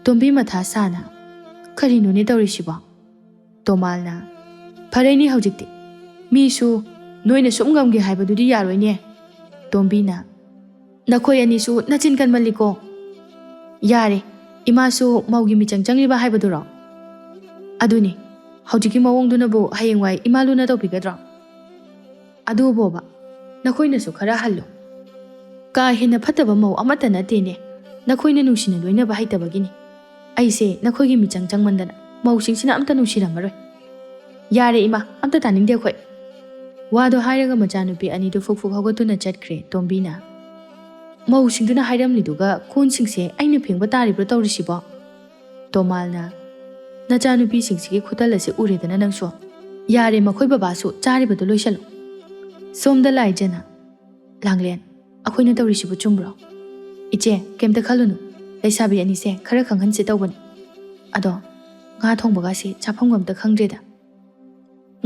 ꯇꯣꯝꯕꯤ ꯃꯊꯥ ꯁꯥꯅ, "ꯀꯔꯤꯅꯣꯅꯦ ꯇꯧꯔꯤꯁꯤꯕꯣ?" ꯇꯣꯃꯥꯜꯅ, "ꯐꯔꯦꯅꯦ ꯍꯧꯖꯤꯛꯇꯤ꯫ ꯃꯤꯁꯨ ꯅꯣꯏꯅ ꯁꯨꯝ ꯉꯝꯒꯦ ꯍꯥꯏꯕꯗꯨꯗꯤ ꯌꯥꯔꯣꯏꯅꯦ꯫" ꯇꯣꯝꯕꯤꯅ, "ꯅꯈꯣꯏ ꯑꯅꯤꯁꯨ ꯅꯆꯤꯟ ꯀꯟꯃꯜꯂꯤꯀꯣ꯫ ꯌꯥꯔꯦ, ꯏꯃꯥꯁꯨ ꯃꯧꯒꯤ ꯃꯤꯆꯪ ꯆꯪꯂꯤꯕ ꯍꯥꯏꯕꯗꯨꯔꯣ? ꯑꯗꯨꯅꯤ, ꯍꯧꯖꯤꯛꯀꯤ ꯃꯑꯣꯡꯗꯨꯅꯕꯨ ꯍꯌꯦꯡꯋꯥꯏ ꯏꯃꯥ ꯂꯨꯅ ꯇꯧꯕꯤꯒꯗ꯭ꯔꯣ? ꯑꯗꯨꯕꯣꯕ, ꯅꯈꯣꯏꯅꯁꯨ ꯈꯔ ꯍꯜꯂꯨ꯫ ꯀꯥ ꯍꯦꯟꯅ ꯐꯠꯇꯕ ꯃꯧ ꯑꯃꯠꯇ ꯅꯠꯇꯦꯅꯦ, ꯅꯈꯣꯏꯅ ꯅꯨꯡꯁꯤꯅ ꯂꯣꯏꯅꯕ ꯍꯩꯇꯕꯒꯤꯅꯤ꯫ ꯑꯩꯁꯦ ꯅꯈꯣꯏꯒꯤ ꯃꯤꯆꯪ ꯆꯪꯃꯟꯗꯅ ꯃꯧꯁꯤꯡꯁꯤꯅ ꯑꯝꯇ ꯅꯨꯡꯁꯤꯔꯝꯃꯔꯣꯏ꯫ ꯌꯥꯔꯦ ꯏꯃꯥ, ꯑꯝꯇ ꯇꯥꯅꯤꯡꯗꯦ ꯑꯩꯈꯣꯏ꯫" ꯋꯥꯗꯣ ꯍꯥꯏꯔꯒ ꯃꯆꯥꯅꯨꯄꯤ ꯑꯅꯤꯗꯨ ꯐꯨꯛ ꯐꯨꯛ ꯍꯧꯒꯠꯇꯨꯅ ꯆꯠꯈ꯭ꯔꯦ꯫ ꯇꯣꯝꯕꯤꯅ, "ꯃꯧꯁꯤꯡꯗꯨꯅ ꯍꯥꯏꯔꯝꯂꯤꯗꯨꯒ ꯀꯣꯟꯁꯤꯡꯁꯦ ꯑꯩꯅ ꯐꯦꯡꯕ ꯇꯥꯔꯤꯕ꯭ꯔꯣ ꯇꯧꯔꯤꯁꯤꯕꯣ?" ꯇꯣꯃꯥꯜꯅ, "ꯅꯆꯥꯅꯨꯄꯤꯁꯤꯡꯁꯤꯒꯤ ꯈꯨꯇꯜ ꯑꯁꯤ ꯎꯔꯦꯗꯅ ꯅꯪꯁꯨ꯫ ꯌꯥꯔꯦ, ꯃꯈꯣꯏ ꯕꯕꯥꯁꯨ ꯆꯥꯔꯤꯕꯗꯨ ꯂꯣꯏꯁꯜꯂꯨ꯫" ꯁꯣꯝꯗ ꯂꯥꯏꯖꯅ, "ꯂꯥꯡꯂꯦꯟ, ꯑꯩꯈꯣꯏꯅ ꯇꯧꯔꯤꯁꯤꯕꯨ ꯆꯨꯝꯕ꯭ꯔꯣ?" "ꯏꯆꯦ, ꯀꯩꯝꯇ ꯈꯜꯂꯨꯅꯨ꯫ ꯂꯩꯁꯥꯕꯤ ꯑꯅꯤꯁꯦ ꯈꯔ ꯈꯪꯍꯟꯁꯦ ꯇꯧꯕꯅꯤ꯫ ꯑꯗꯣ ꯉꯥ ꯊꯣꯡꯕꯒꯁꯦ ꯆꯥꯐꯝꯒ ꯑꯝꯇ ꯈꯪꯗ꯭ꯔꯦꯗ꯫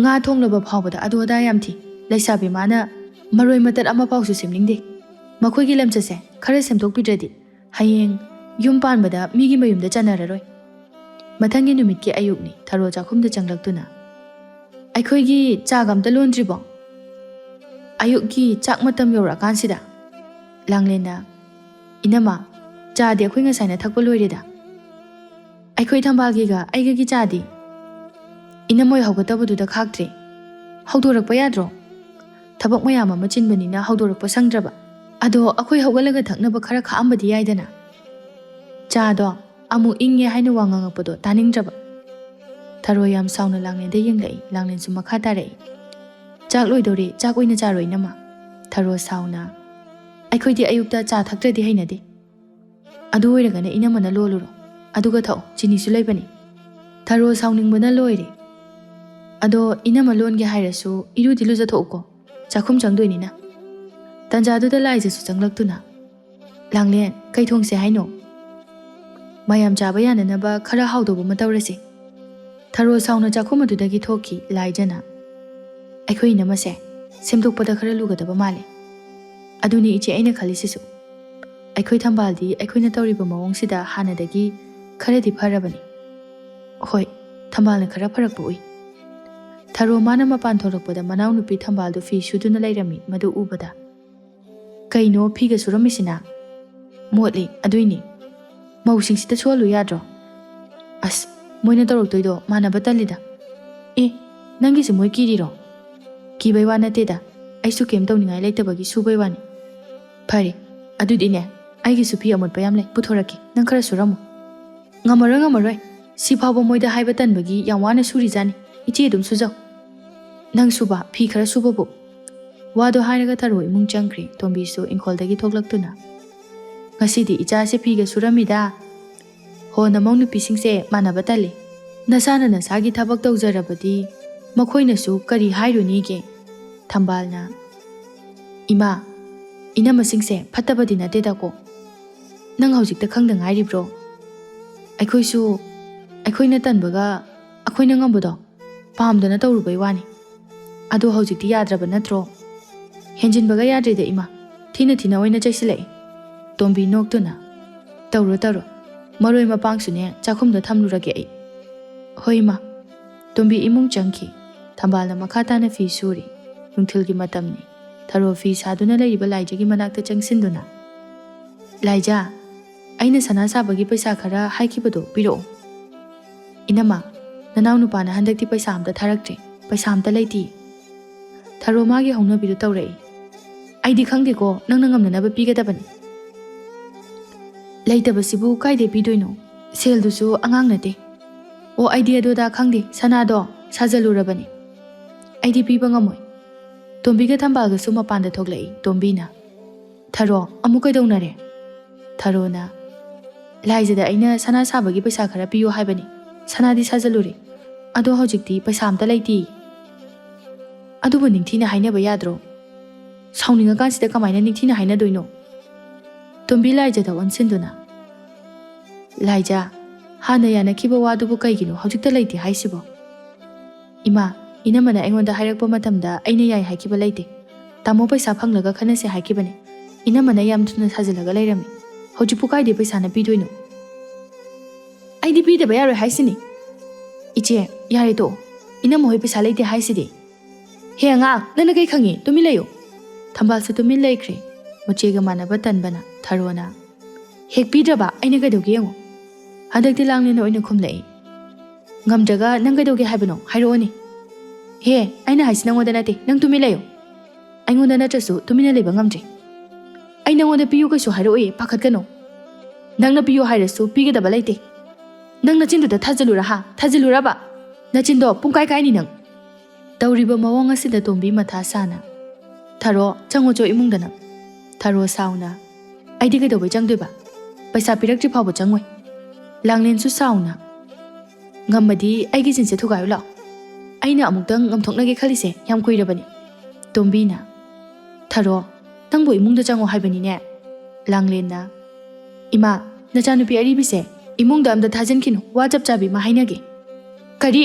ꯉꯥ ꯊꯣꯡꯂꯕ ꯐꯥꯎꯕꯗ ꯑꯗꯨ ꯑꯗꯥ ꯌꯥꯝ ꯊꯤ꯫ ꯂꯩꯁꯥꯕꯤ ꯃꯥꯅ ꯃꯔꯣꯏ ꯃꯇꯠ ꯑꯃꯐꯥꯎꯁꯨ ꯁꯦꯝꯅꯤꯡꯗꯦ꯫" ꯃꯈꯣꯏꯒꯤ ꯂꯝꯆꯠꯁꯦ ꯈꯔ ꯁꯦꯝꯗꯣꯛꯄꯤꯗ꯭ꯔꯗꯤ ꯍꯌꯦꯡ ꯌꯨꯝ ꯄꯥꯟꯕꯗ ꯃꯤꯒꯤ ꯃꯌꯨꯝꯗ ꯆꯟꯅꯔꯔꯣꯏ꯫ ꯃꯊꯪꯒꯤ ꯅꯨꯃꯤꯠꯀꯤ ꯑꯌꯨꯛꯅꯤ꯫ ꯊꯔꯣ ꯆꯥꯛꯈꯨꯝꯗ ꯆꯪꯂꯛꯇꯨꯅ, "ꯑꯩꯈꯣꯏꯒꯤ ꯆꯥꯒ ꯑꯝꯇ ꯂꯣꯟꯗ꯭ꯔꯤꯕꯣ? ꯑꯌꯨꯛꯀꯤ ꯆꯥꯛ ꯃꯇꯝ ꯌꯧꯔꯛꯑꯀꯥꯟꯁꯤꯗ?" ꯂꯥꯡꯂꯦꯟꯅ, "ꯏꯅꯝꯃ, ꯆꯥꯗꯤ ꯑꯩꯈꯣꯏ ꯉꯁꯥꯏꯅ ꯊꯛꯄ ꯂꯣꯏꯔꯦꯗ꯫ ꯑꯩꯈꯣꯏ ꯊꯝꯕꯥꯜꯒꯤꯒ ꯑꯩꯒꯒꯤ ꯆꯥꯗꯤ?" ꯏꯅꯝꯃꯣꯏ ꯍꯧꯒꯠꯇꯕꯗꯨꯗ ꯈꯥꯛꯇ꯭ꯔꯦ꯫ "ꯍꯧꯗꯣꯔꯛꯄ ꯌꯥꯗ꯭ꯔꯣ? ꯊꯕꯛ ꯃꯌꯥꯝ ꯑꯃ ꯆꯤꯟꯕꯅꯤꯅ ꯍꯧꯗꯣꯔꯛꯄ ꯁꯪꯗ꯭ꯔꯕ꯫ ꯑꯗꯣ ꯑꯩꯈꯣꯏ ꯍꯧꯒꯠꯂꯒ ꯊꯛꯅꯕ ꯈꯔ ꯈꯥꯛꯑꯝꯕꯗꯤ ꯌꯥꯏꯗꯅ?" ꯆꯥꯗꯣ ꯑꯃꯨꯛ ꯏꯪꯉꯦ ꯍꯥꯏꯅ ꯋꯥ ꯉꯥꯡꯉꯛꯄꯗꯣ ꯇꯥꯅꯤꯡꯗ꯭ꯔꯕ꯫ ꯊꯔꯣ ꯌꯥꯝ ꯁꯥꯎꯅ ꯂꯥꯡꯂꯦꯟꯗ ꯌꯦꯡꯂꯛꯏ꯫ ꯂꯥꯡꯂꯦꯟꯁꯨ ꯃꯈꯥ ꯇꯥꯔꯛꯏ, "ꯆꯥꯛ ꯂꯣꯏꯗꯧꯔꯦ, ꯆꯥꯛ ꯑꯣꯏꯅ ꯆꯥꯔꯣ ꯏꯅꯝꯃ?" ꯊꯔꯣ ꯁꯥꯎꯅ, "ꯑꯩꯈꯣꯏꯗꯤ ꯑꯌꯨꯛꯇ ꯆꯥ ꯊꯛꯇ꯭ꯔꯗꯤ ꯍꯩꯅꯗꯦ꯫ ꯑꯗꯨ ꯑꯣꯏꯔꯒꯅ ꯏꯅꯝꯃꯅ ꯂꯣꯜꯂꯨꯔꯣ, ꯑꯗꯨꯒ ꯊꯛꯑꯣ, ꯆꯤꯅꯤꯁꯨ ꯂꯩꯕꯅꯤ꯫" ꯊꯔꯣ ꯁꯥꯎꯅꯤꯡꯕꯅ ꯂꯣꯏꯔꯦ꯫ "ꯑꯗꯣ ꯏꯅꯝꯃ ꯂꯣꯟꯒꯦ ꯍꯥꯏꯔꯁꯨ ꯏꯔꯨꯗꯤ ꯂꯨꯖꯊꯣꯛꯎꯀꯣ, ꯆꯥꯛꯈꯨꯝ ꯆꯪꯗꯣꯏꯅꯤꯅ꯫" ꯇꯟꯖꯥꯗꯨꯗ ꯂꯥꯏꯖꯁꯨ ꯆꯪꯂꯛꯇꯨꯅ, "ꯂꯥꯡꯂꯦꯟ, ꯀꯩ ꯊꯣꯡꯁꯦ ꯍꯥꯏꯅꯣ?" "ꯃꯌꯥꯝ ꯆꯥꯕ ꯌꯥꯅꯅꯕ ꯈꯔ ꯍꯥꯎꯗꯧꯕ ꯑꯃ ꯇꯧꯔꯁꯦ꯫" ꯊꯔꯣ ꯁꯥꯎꯅ ꯆꯥꯛꯈꯨꯝ ꯑꯗꯨꯗꯒꯤ ꯊꯣꯛꯈꯤ꯫ ꯂꯥꯏꯖꯅ, "ꯑꯩꯈꯣꯏ ꯏꯅꯝꯃꯁꯦ ꯁꯦꯝꯗꯣꯛꯄꯗ ꯈꯔ ꯂꯨꯒꯗꯕ ꯃꯥꯜꯂꯦ꯫" "ꯑꯗꯨꯅꯤ ꯏꯆꯦ ꯑꯩꯅ ꯈꯜꯂꯤꯁꯤꯁꯨ꯫ ꯑꯩꯈꯣꯏ ꯊꯝꯕꯥꯜꯗꯤ ꯑꯩꯈꯣꯏꯅ ꯇꯧꯔꯤꯕ ꯃꯑꯣꯡꯁꯤꯗ ꯍꯥꯟꯅꯗꯒꯤ ꯈꯔꯗꯤ ꯐꯔꯕꯅꯤ꯫" "ꯍꯣꯏ, ꯊꯝꯕꯥꯜꯅ ꯈꯔ ꯐꯔꯛꯄ ꯎꯏ꯫" ꯊꯔꯣ ꯃꯥꯅ ꯃꯄꯥꯟ ꯊꯣꯛꯂꯛꯄꯗ ꯃꯅꯥꯎꯅꯨꯄꯤ ꯊꯝꯕꯥꯜꯗꯨ ꯐꯤ ꯁꯨꯗꯨꯅ ꯂꯩꯔꯝꯃꯤ꯫ ꯃꯗꯨ ꯎꯕꯗ, "ꯀꯩꯅꯣ ꯐꯤꯒ ꯁꯨꯔꯝꯃꯤꯁꯤꯅ?" "ꯃꯣꯠꯂꯤ, ꯑꯗꯨꯏꯅꯤ꯫ ꯃꯧꯁꯤꯡꯁꯤꯗ ꯁꯨꯍꯜꯂꯨ ꯌꯥꯗ꯭ꯔꯣ?" "ꯑꯁ, ꯃꯣꯏꯅ ꯇꯧꯔꯛꯇꯣꯏꯗꯣ ꯃꯥꯟꯅꯕ ꯇꯜꯂꯤꯗ꯫" "ꯑꯦ, ꯅꯪꯒꯤꯁꯨ ꯃꯣꯏ ꯀꯤꯔꯤꯔꯣ?" "ꯀꯤꯕꯩ ꯋꯥ ꯅꯠꯇꯦꯗ, ꯑꯩꯁꯨ ꯀꯩꯝ ꯇꯧꯅꯤꯡꯉꯥꯏ ꯂꯩꯇꯕꯒꯤ ꯁꯨꯕꯩ ꯋꯥꯅꯤ꯫" "ꯐꯔꯦ, ꯑꯗꯨꯗꯤꯅꯦ, ꯑꯩꯒꯤꯁꯨ ꯐꯤ ꯑꯃꯣꯠꯄ ꯌꯥꯝ ꯂꯩ, ꯄꯨꯊꯣꯔꯛꯀꯦ, ꯅꯪ ꯈꯔ ꯁꯨꯔꯝꯃꯨ꯫" "ꯉꯝꯃꯔꯣꯏ, ꯉꯝꯃꯔꯣꯏ꯫ ꯁꯤ ꯐꯥꯎꯕ ꯃꯣꯏꯗ ꯍꯥꯏꯕ ꯇꯟꯕꯒꯤ ꯌꯥꯝ ꯋꯥꯅ ꯁꯨꯔꯤꯖꯥꯠꯅꯤ꯫ ꯏꯆꯦ ꯑꯗꯨꯝ ꯁꯨꯖꯧ꯫ ꯅꯪ ꯁꯨꯕ, ꯐꯤ ꯈꯔ ꯁꯨꯕꯕꯨ꯫" ꯋꯥꯗꯣ ꯍꯥꯏꯔꯒ ꯊꯔꯣ ꯏꯃꯨꯡ ꯆꯪꯈ꯭ꯔꯦ꯫ ꯇꯣꯝꯕꯤꯁꯨ ꯏꯪꯈꯣꯜꯗꯒꯤ ꯊꯣꯛꯂꯛꯇꯨꯅ, "ꯉꯁꯤꯗꯤ ꯏꯆꯥꯁꯦ ꯐꯤꯒ ꯁꯨꯔꯝꯃꯤꯗ꯫ ꯍꯣ, ꯅꯃꯧ ꯅꯨꯄꯤꯁꯤꯡꯁꯦ ꯃꯥꯟꯅꯕ ꯇꯜꯂꯤ꯫ ꯅꯁꯥꯅ ꯅꯁꯥꯒꯤ ꯊꯕꯛ ꯇꯧꯖꯔꯕꯗꯤ ꯃꯈꯣꯏꯅꯁꯨ ꯀꯔꯤ ꯍꯥꯏꯔꯨꯅꯤꯒꯦ?" ꯊꯝꯕꯥꯜꯅ, "ꯏꯃꯥ, ꯏꯅꯝꯃꯁꯤꯡꯁꯦ ꯐꯠꯇꯕꯗꯤ ꯅꯠꯇꯦꯗꯀꯣ꯫ ꯅꯪ ꯍꯧꯖꯤꯛꯇ ꯈꯪꯗ ꯉꯥꯏꯔꯤꯕ꯭ꯔꯣ? ꯑꯩꯈꯣꯏꯁꯨ ꯑꯩꯈꯣꯏꯅ ꯇꯟꯕꯒ ꯑꯩꯈꯣꯏꯅ ꯉꯝꯕꯗꯣ ꯄꯥꯝꯗꯅ ꯇꯧꯔꯨꯕꯩ ꯋꯥꯅꯤ꯫ ꯑꯗꯣ ꯍꯧꯖꯤꯛꯇꯤ ꯌꯥꯗ꯭ꯔꯕ ꯅꯠꯇ꯭ꯔꯣ?" "ꯍꯦꯟꯖꯤꯟꯕꯒ ꯌꯥꯗ꯭ꯔꯦꯗ ꯏꯃꯥ꯫ ꯊꯤꯅ ꯊꯤꯅ ꯑꯣꯏꯅ ꯆꯩꯁꯤꯜꯂꯛꯏ꯫ ꯇꯣꯝꯕꯤ ꯅꯣꯛꯇꯨꯅ, "ꯇꯧꯔꯣ, ꯇꯧꯔꯣ꯫ ꯃꯔꯣꯏ ꯃꯄꯥꯡꯁꯨꯅꯦ, ꯆꯥꯛꯈꯨꯝꯗ ꯊꯝꯂꯨꯔꯒꯦ ꯑꯩ꯫" "ꯍꯣꯏ, ꯏꯃꯥ꯫" ꯇꯣꯝꯕꯤ ꯏꯃꯨꯡ ꯆꯪꯈꯤ꯫ ꯊꯝꯕꯥꯜꯅ ꯃꯈꯥ ꯇꯥꯅ ꯐꯤ ꯁꯨꯔꯤ꯫ ꯅꯨꯡꯊꯤꯜꯒꯤ ꯃꯇꯝꯅꯤ꯫ ꯊꯔꯣ ꯐꯤ ꯁꯥꯗꯨꯅ ꯂꯩꯔꯤꯕ ꯂꯥꯏꯖꯒꯤ ꯃꯅꯥꯛꯇ ꯆꯪꯁꯤꯟꯗꯨꯅ, "ꯂꯥꯏꯖ, ꯑꯩꯅ ꯁꯅꯥ ꯁꯥꯕꯒꯤ ꯄꯩꯁꯥ ꯈꯔ ꯍꯥꯏꯈꯤꯕꯗꯣ ꯄꯤꯔꯛꯑꯣ꯫" "ꯏꯅꯝꯃ, ꯅꯅꯥꯎ ꯅꯨꯄꯥꯅ ꯍꯟꯗꯛꯇꯤ ꯄꯩꯁꯥ ꯑꯝꯇ ꯊꯥꯔꯛꯇ꯭ꯔꯦ꯫ ꯄꯩꯁꯥ ꯑꯝꯇ ꯂꯩꯇꯦ꯫" ꯊꯔꯣ ꯃꯥꯒꯤ ꯍꯧꯅꯕꯤꯗꯨ ꯇꯧꯔꯛꯏ꯫ "ꯑꯩꯗꯤ ꯈꯪꯗꯦꯀꯣ, ꯅꯪꯅ ꯉꯝꯅꯅꯕ ꯄꯤꯒꯗꯕꯅꯤ꯫" "ꯂꯩꯇꯕꯁꯤꯕꯨ ꯀꯥꯏꯗꯩ ꯄꯤꯗꯣꯏꯅꯣ? ꯁꯦꯜꯗꯨꯁꯨ ꯑꯉꯥꯡ ꯅꯠꯇꯦ꯫" "ꯑꯣ, ꯑꯩꯗꯤ ꯑꯗꯨꯗ ꯈꯪꯗꯦ, ꯁꯅꯥꯗꯣ ꯁꯥꯖꯜꯂꯨꯔꯕꯅꯤ꯫ ꯑꯩꯗꯤ ꯄꯤꯕ ꯉꯝꯃꯣꯏ꯫" ꯇꯣꯝꯕꯤꯒ ꯊꯝꯕꯥꯜꯒꯁꯨ ꯃꯄꯥꯟꯗ ꯊꯣꯛꯂꯛꯏ꯫ ꯇꯣꯝꯕꯤꯅ, "ꯊꯔꯣ, ꯑꯃꯨꯛ ꯀꯩꯗꯧꯅꯔꯦ?" ꯊꯔꯣꯅ, "ꯂꯥꯏꯖꯗ ꯑꯩꯅ ꯁꯅꯥ ꯁꯥꯕꯒꯤ ꯄꯩꯁꯥ ꯈꯔ ꯄꯤꯌꯨ ꯍꯥꯏꯕꯅꯤ꯫ ꯁꯅꯥꯗꯤ ꯁꯥꯖꯜꯂꯨꯔꯦ꯫ ꯑꯗꯣ ꯍꯧꯖꯤꯛꯇꯤ ꯄꯩꯁꯥ ꯑꯝꯇ ꯂꯩꯇꯦ꯫" "ꯑꯗꯨꯕꯨ ꯅꯤꯡꯊꯤꯅ ꯍꯥꯏꯅꯕ ꯌꯥꯗ꯭ꯔꯣ? ꯁꯥꯎꯅꯤꯡꯉꯀꯥꯟꯁꯤꯗ ꯀꯃꯥꯏꯅ ꯅꯤꯡꯊꯤꯅ ꯍꯥꯏꯅꯗꯣꯏꯅꯣ?" ꯇꯣꯝꯕꯤ ꯂꯥꯏꯖꯗ ꯑꯣꯟꯁꯤꯟꯗꯨꯅ, "ꯂꯥꯏꯖ, ꯍꯥꯟꯅ ꯌꯥꯅꯈꯤꯕ ꯋꯥꯗꯨꯕꯨ ꯀꯩꯒꯤꯅꯣ ꯍꯧꯖꯤꯛꯇ ꯂꯩꯇꯦ ꯍꯥꯏꯁꯤꯕꯣ?" "ꯏꯃꯥ, ꯏꯅꯝꯃꯅ ꯑꯩꯉꯣꯟꯗ ꯍꯥꯏꯔꯛꯄ ꯃꯇꯝꯗ ꯑꯩꯅ ꯌꯥꯏ ꯍꯥꯏꯈꯤꯕ ꯂꯩꯇꯦ꯫ ꯇꯥꯃꯣ ꯄꯩꯁꯥ ꯐꯪꯂꯒ ꯈꯟꯅꯁꯦ ꯍꯥꯏꯈꯤꯕꯅꯦ꯫ ꯏꯅꯝꯃꯅ ꯌꯥꯝ ꯊꯨꯅ ꯁꯥꯖꯤꯜꯂꯒ ꯂꯩꯔꯝꯃꯤ꯫ ꯍꯧꯖꯤꯛꯄꯨ ꯀꯥꯏꯗꯩ ꯄꯩꯁꯥꯅ ꯄꯤꯗꯣꯏꯅꯣ?" "ꯑꯩꯗꯤ ꯄꯤꯗꯕ ꯌꯥꯔꯣꯏ ꯍꯥꯏꯁꯤꯅꯤ꯫" "ꯏꯆꯦ, ꯌꯥꯔꯦ ꯇꯣꯛꯑꯣ꯫ ꯏꯅꯝꯃ ꯍꯣꯏ ꯄꯩꯁꯥ ꯂꯩꯇꯦ ꯍꯥꯏꯁꯤꯗꯤ꯫" "ꯍꯦ ꯑꯉꯥꯡ, ꯅꯪꯅ ꯀꯩ ꯈꯪꯉꯤ? ꯇꯨꯃꯤꯟ ꯂꯩꯌꯨ꯫" ꯊꯝꯕꯥꯜꯁꯨ ꯇꯨꯃꯤꯟ ꯂꯩꯈ꯭ꯔꯦ꯫ ꯃꯆꯦꯒ ꯃꯥꯟꯅꯕ ꯇꯟꯕꯅ ꯊꯔꯣꯅ, "ꯍꯦꯛ ꯄꯤꯗ꯭ꯔꯕ ꯑꯩꯅ ꯀꯩꯗꯧꯒꯦ ꯌꯦꯡꯉꯨ꯫" ꯍꯟꯗꯛꯇꯤ ꯂꯥꯡꯂꯦꯟꯅ ꯑꯣꯏꯅ ꯈꯨꯝꯂꯛꯏ꯫ "ꯉꯝꯗ꯭ꯔꯒ ꯅꯪ ꯀꯩꯗꯧꯒꯦ ꯍꯥꯏꯕꯅꯣ? ꯍꯥꯏꯔꯛꯑꯣꯅꯦ꯫" "ꯍꯦ, ꯑꯩꯅ ꯍꯥꯏꯁꯤ ꯅꯪꯉꯣꯟꯗ ꯅꯠꯇꯦ, ꯅꯪ ꯇꯨꯃꯤꯟ ꯂꯩꯌꯨ꯫" "ꯑꯩꯉꯣꯟꯗ ꯅꯠꯇ꯭ꯔꯁꯨ ꯇꯨꯃꯤꯟꯅ ꯂꯩꯕ ꯉꯝꯗ꯭ꯔꯦ꯫" "ꯑꯩ ꯅꯪꯉꯣꯟꯗ ꯄꯤꯌꯨ ꯀꯩꯁꯨ ꯍꯥꯏꯔꯛꯑꯣꯏꯌꯦ, ꯄꯥꯈꯠꯀꯅꯨ꯫" "ꯅꯪꯅ ꯄꯤꯌꯨ ꯍꯥꯏꯔꯁꯨ ꯄꯤꯒꯗꯕ ꯂꯩꯇꯦ꯫" "ꯅꯪ ꯅꯆꯤꯟꯗꯨꯗ ꯊꯥꯖꯤꯜꯂꯨꯔꯥ ꯍꯥ? ꯊꯥꯖꯤꯜꯂꯨꯔꯕ? ꯅꯆꯤꯟꯗꯣ ꯄꯨꯡꯀꯥꯏ ꯀꯥꯏꯅꯤ ꯅꯪ꯫" ꯇꯧꯔꯤꯕ ꯃꯑꯣꯡ ꯑꯁꯤꯗ ꯇꯣꯝꯕꯤ ꯃꯊꯥ ꯁꯥꯅ, "ꯊꯔꯣ, ꯆꯪꯉꯣ ꯆꯣ ꯏꯃꯨꯡꯗ ꯅꯪ꯫" ꯊꯔꯣ ꯁꯥꯎꯅ, "ꯑꯩꯗꯤ ꯀꯩꯗꯧꯕꯩ ꯆꯪꯗꯣꯏꯕ? ꯄꯩꯁꯥ ꯄꯤꯔꯛꯇ꯭ꯔꯤ ꯐꯥꯎꯕ ꯆꯪꯉꯣꯏ꯫" ꯂꯥꯡꯂꯦꯟꯁꯨ ꯁꯥꯎꯅ, "ꯉꯝꯃꯗꯤ ꯑꯩꯒꯤ ꯖꯤꯟꯁꯁꯦ ꯊꯨꯒꯥꯏꯔꯨ ꯂꯥꯎ꯫ ꯑꯩꯅ ꯑꯃꯨꯛꯇꯪ ꯉꯝꯊꯣꯛꯅꯒꯦ ꯈꯜꯂꯤꯁꯦ ꯌꯥꯝ ꯀꯨꯏꯔꯕꯅꯤ꯫" ꯇꯣꯝꯕꯤꯅ, "ꯊꯔꯣ, ꯅꯪꯕꯨ ꯏꯃꯨꯡꯗ ꯆꯪꯉꯣ ꯍꯥꯏꯕꯅꯤꯅꯦ꯫" ꯂꯥꯡꯂꯦꯟꯅ, "ꯏꯃꯥ, ꯅꯆꯥꯅꯨꯄꯤ ꯑꯔꯤꯕꯤꯁꯦ ꯏꯃꯨꯡꯗ ꯑꯝꯇ ꯊꯥꯖꯤꯟꯈꯤꯅꯨ, ꯋꯥ ꯆꯞ ꯆꯥꯕꯤ ꯑꯃ ꯍꯥꯏꯅꯒꯦ꯫" "ꯀꯔꯤ?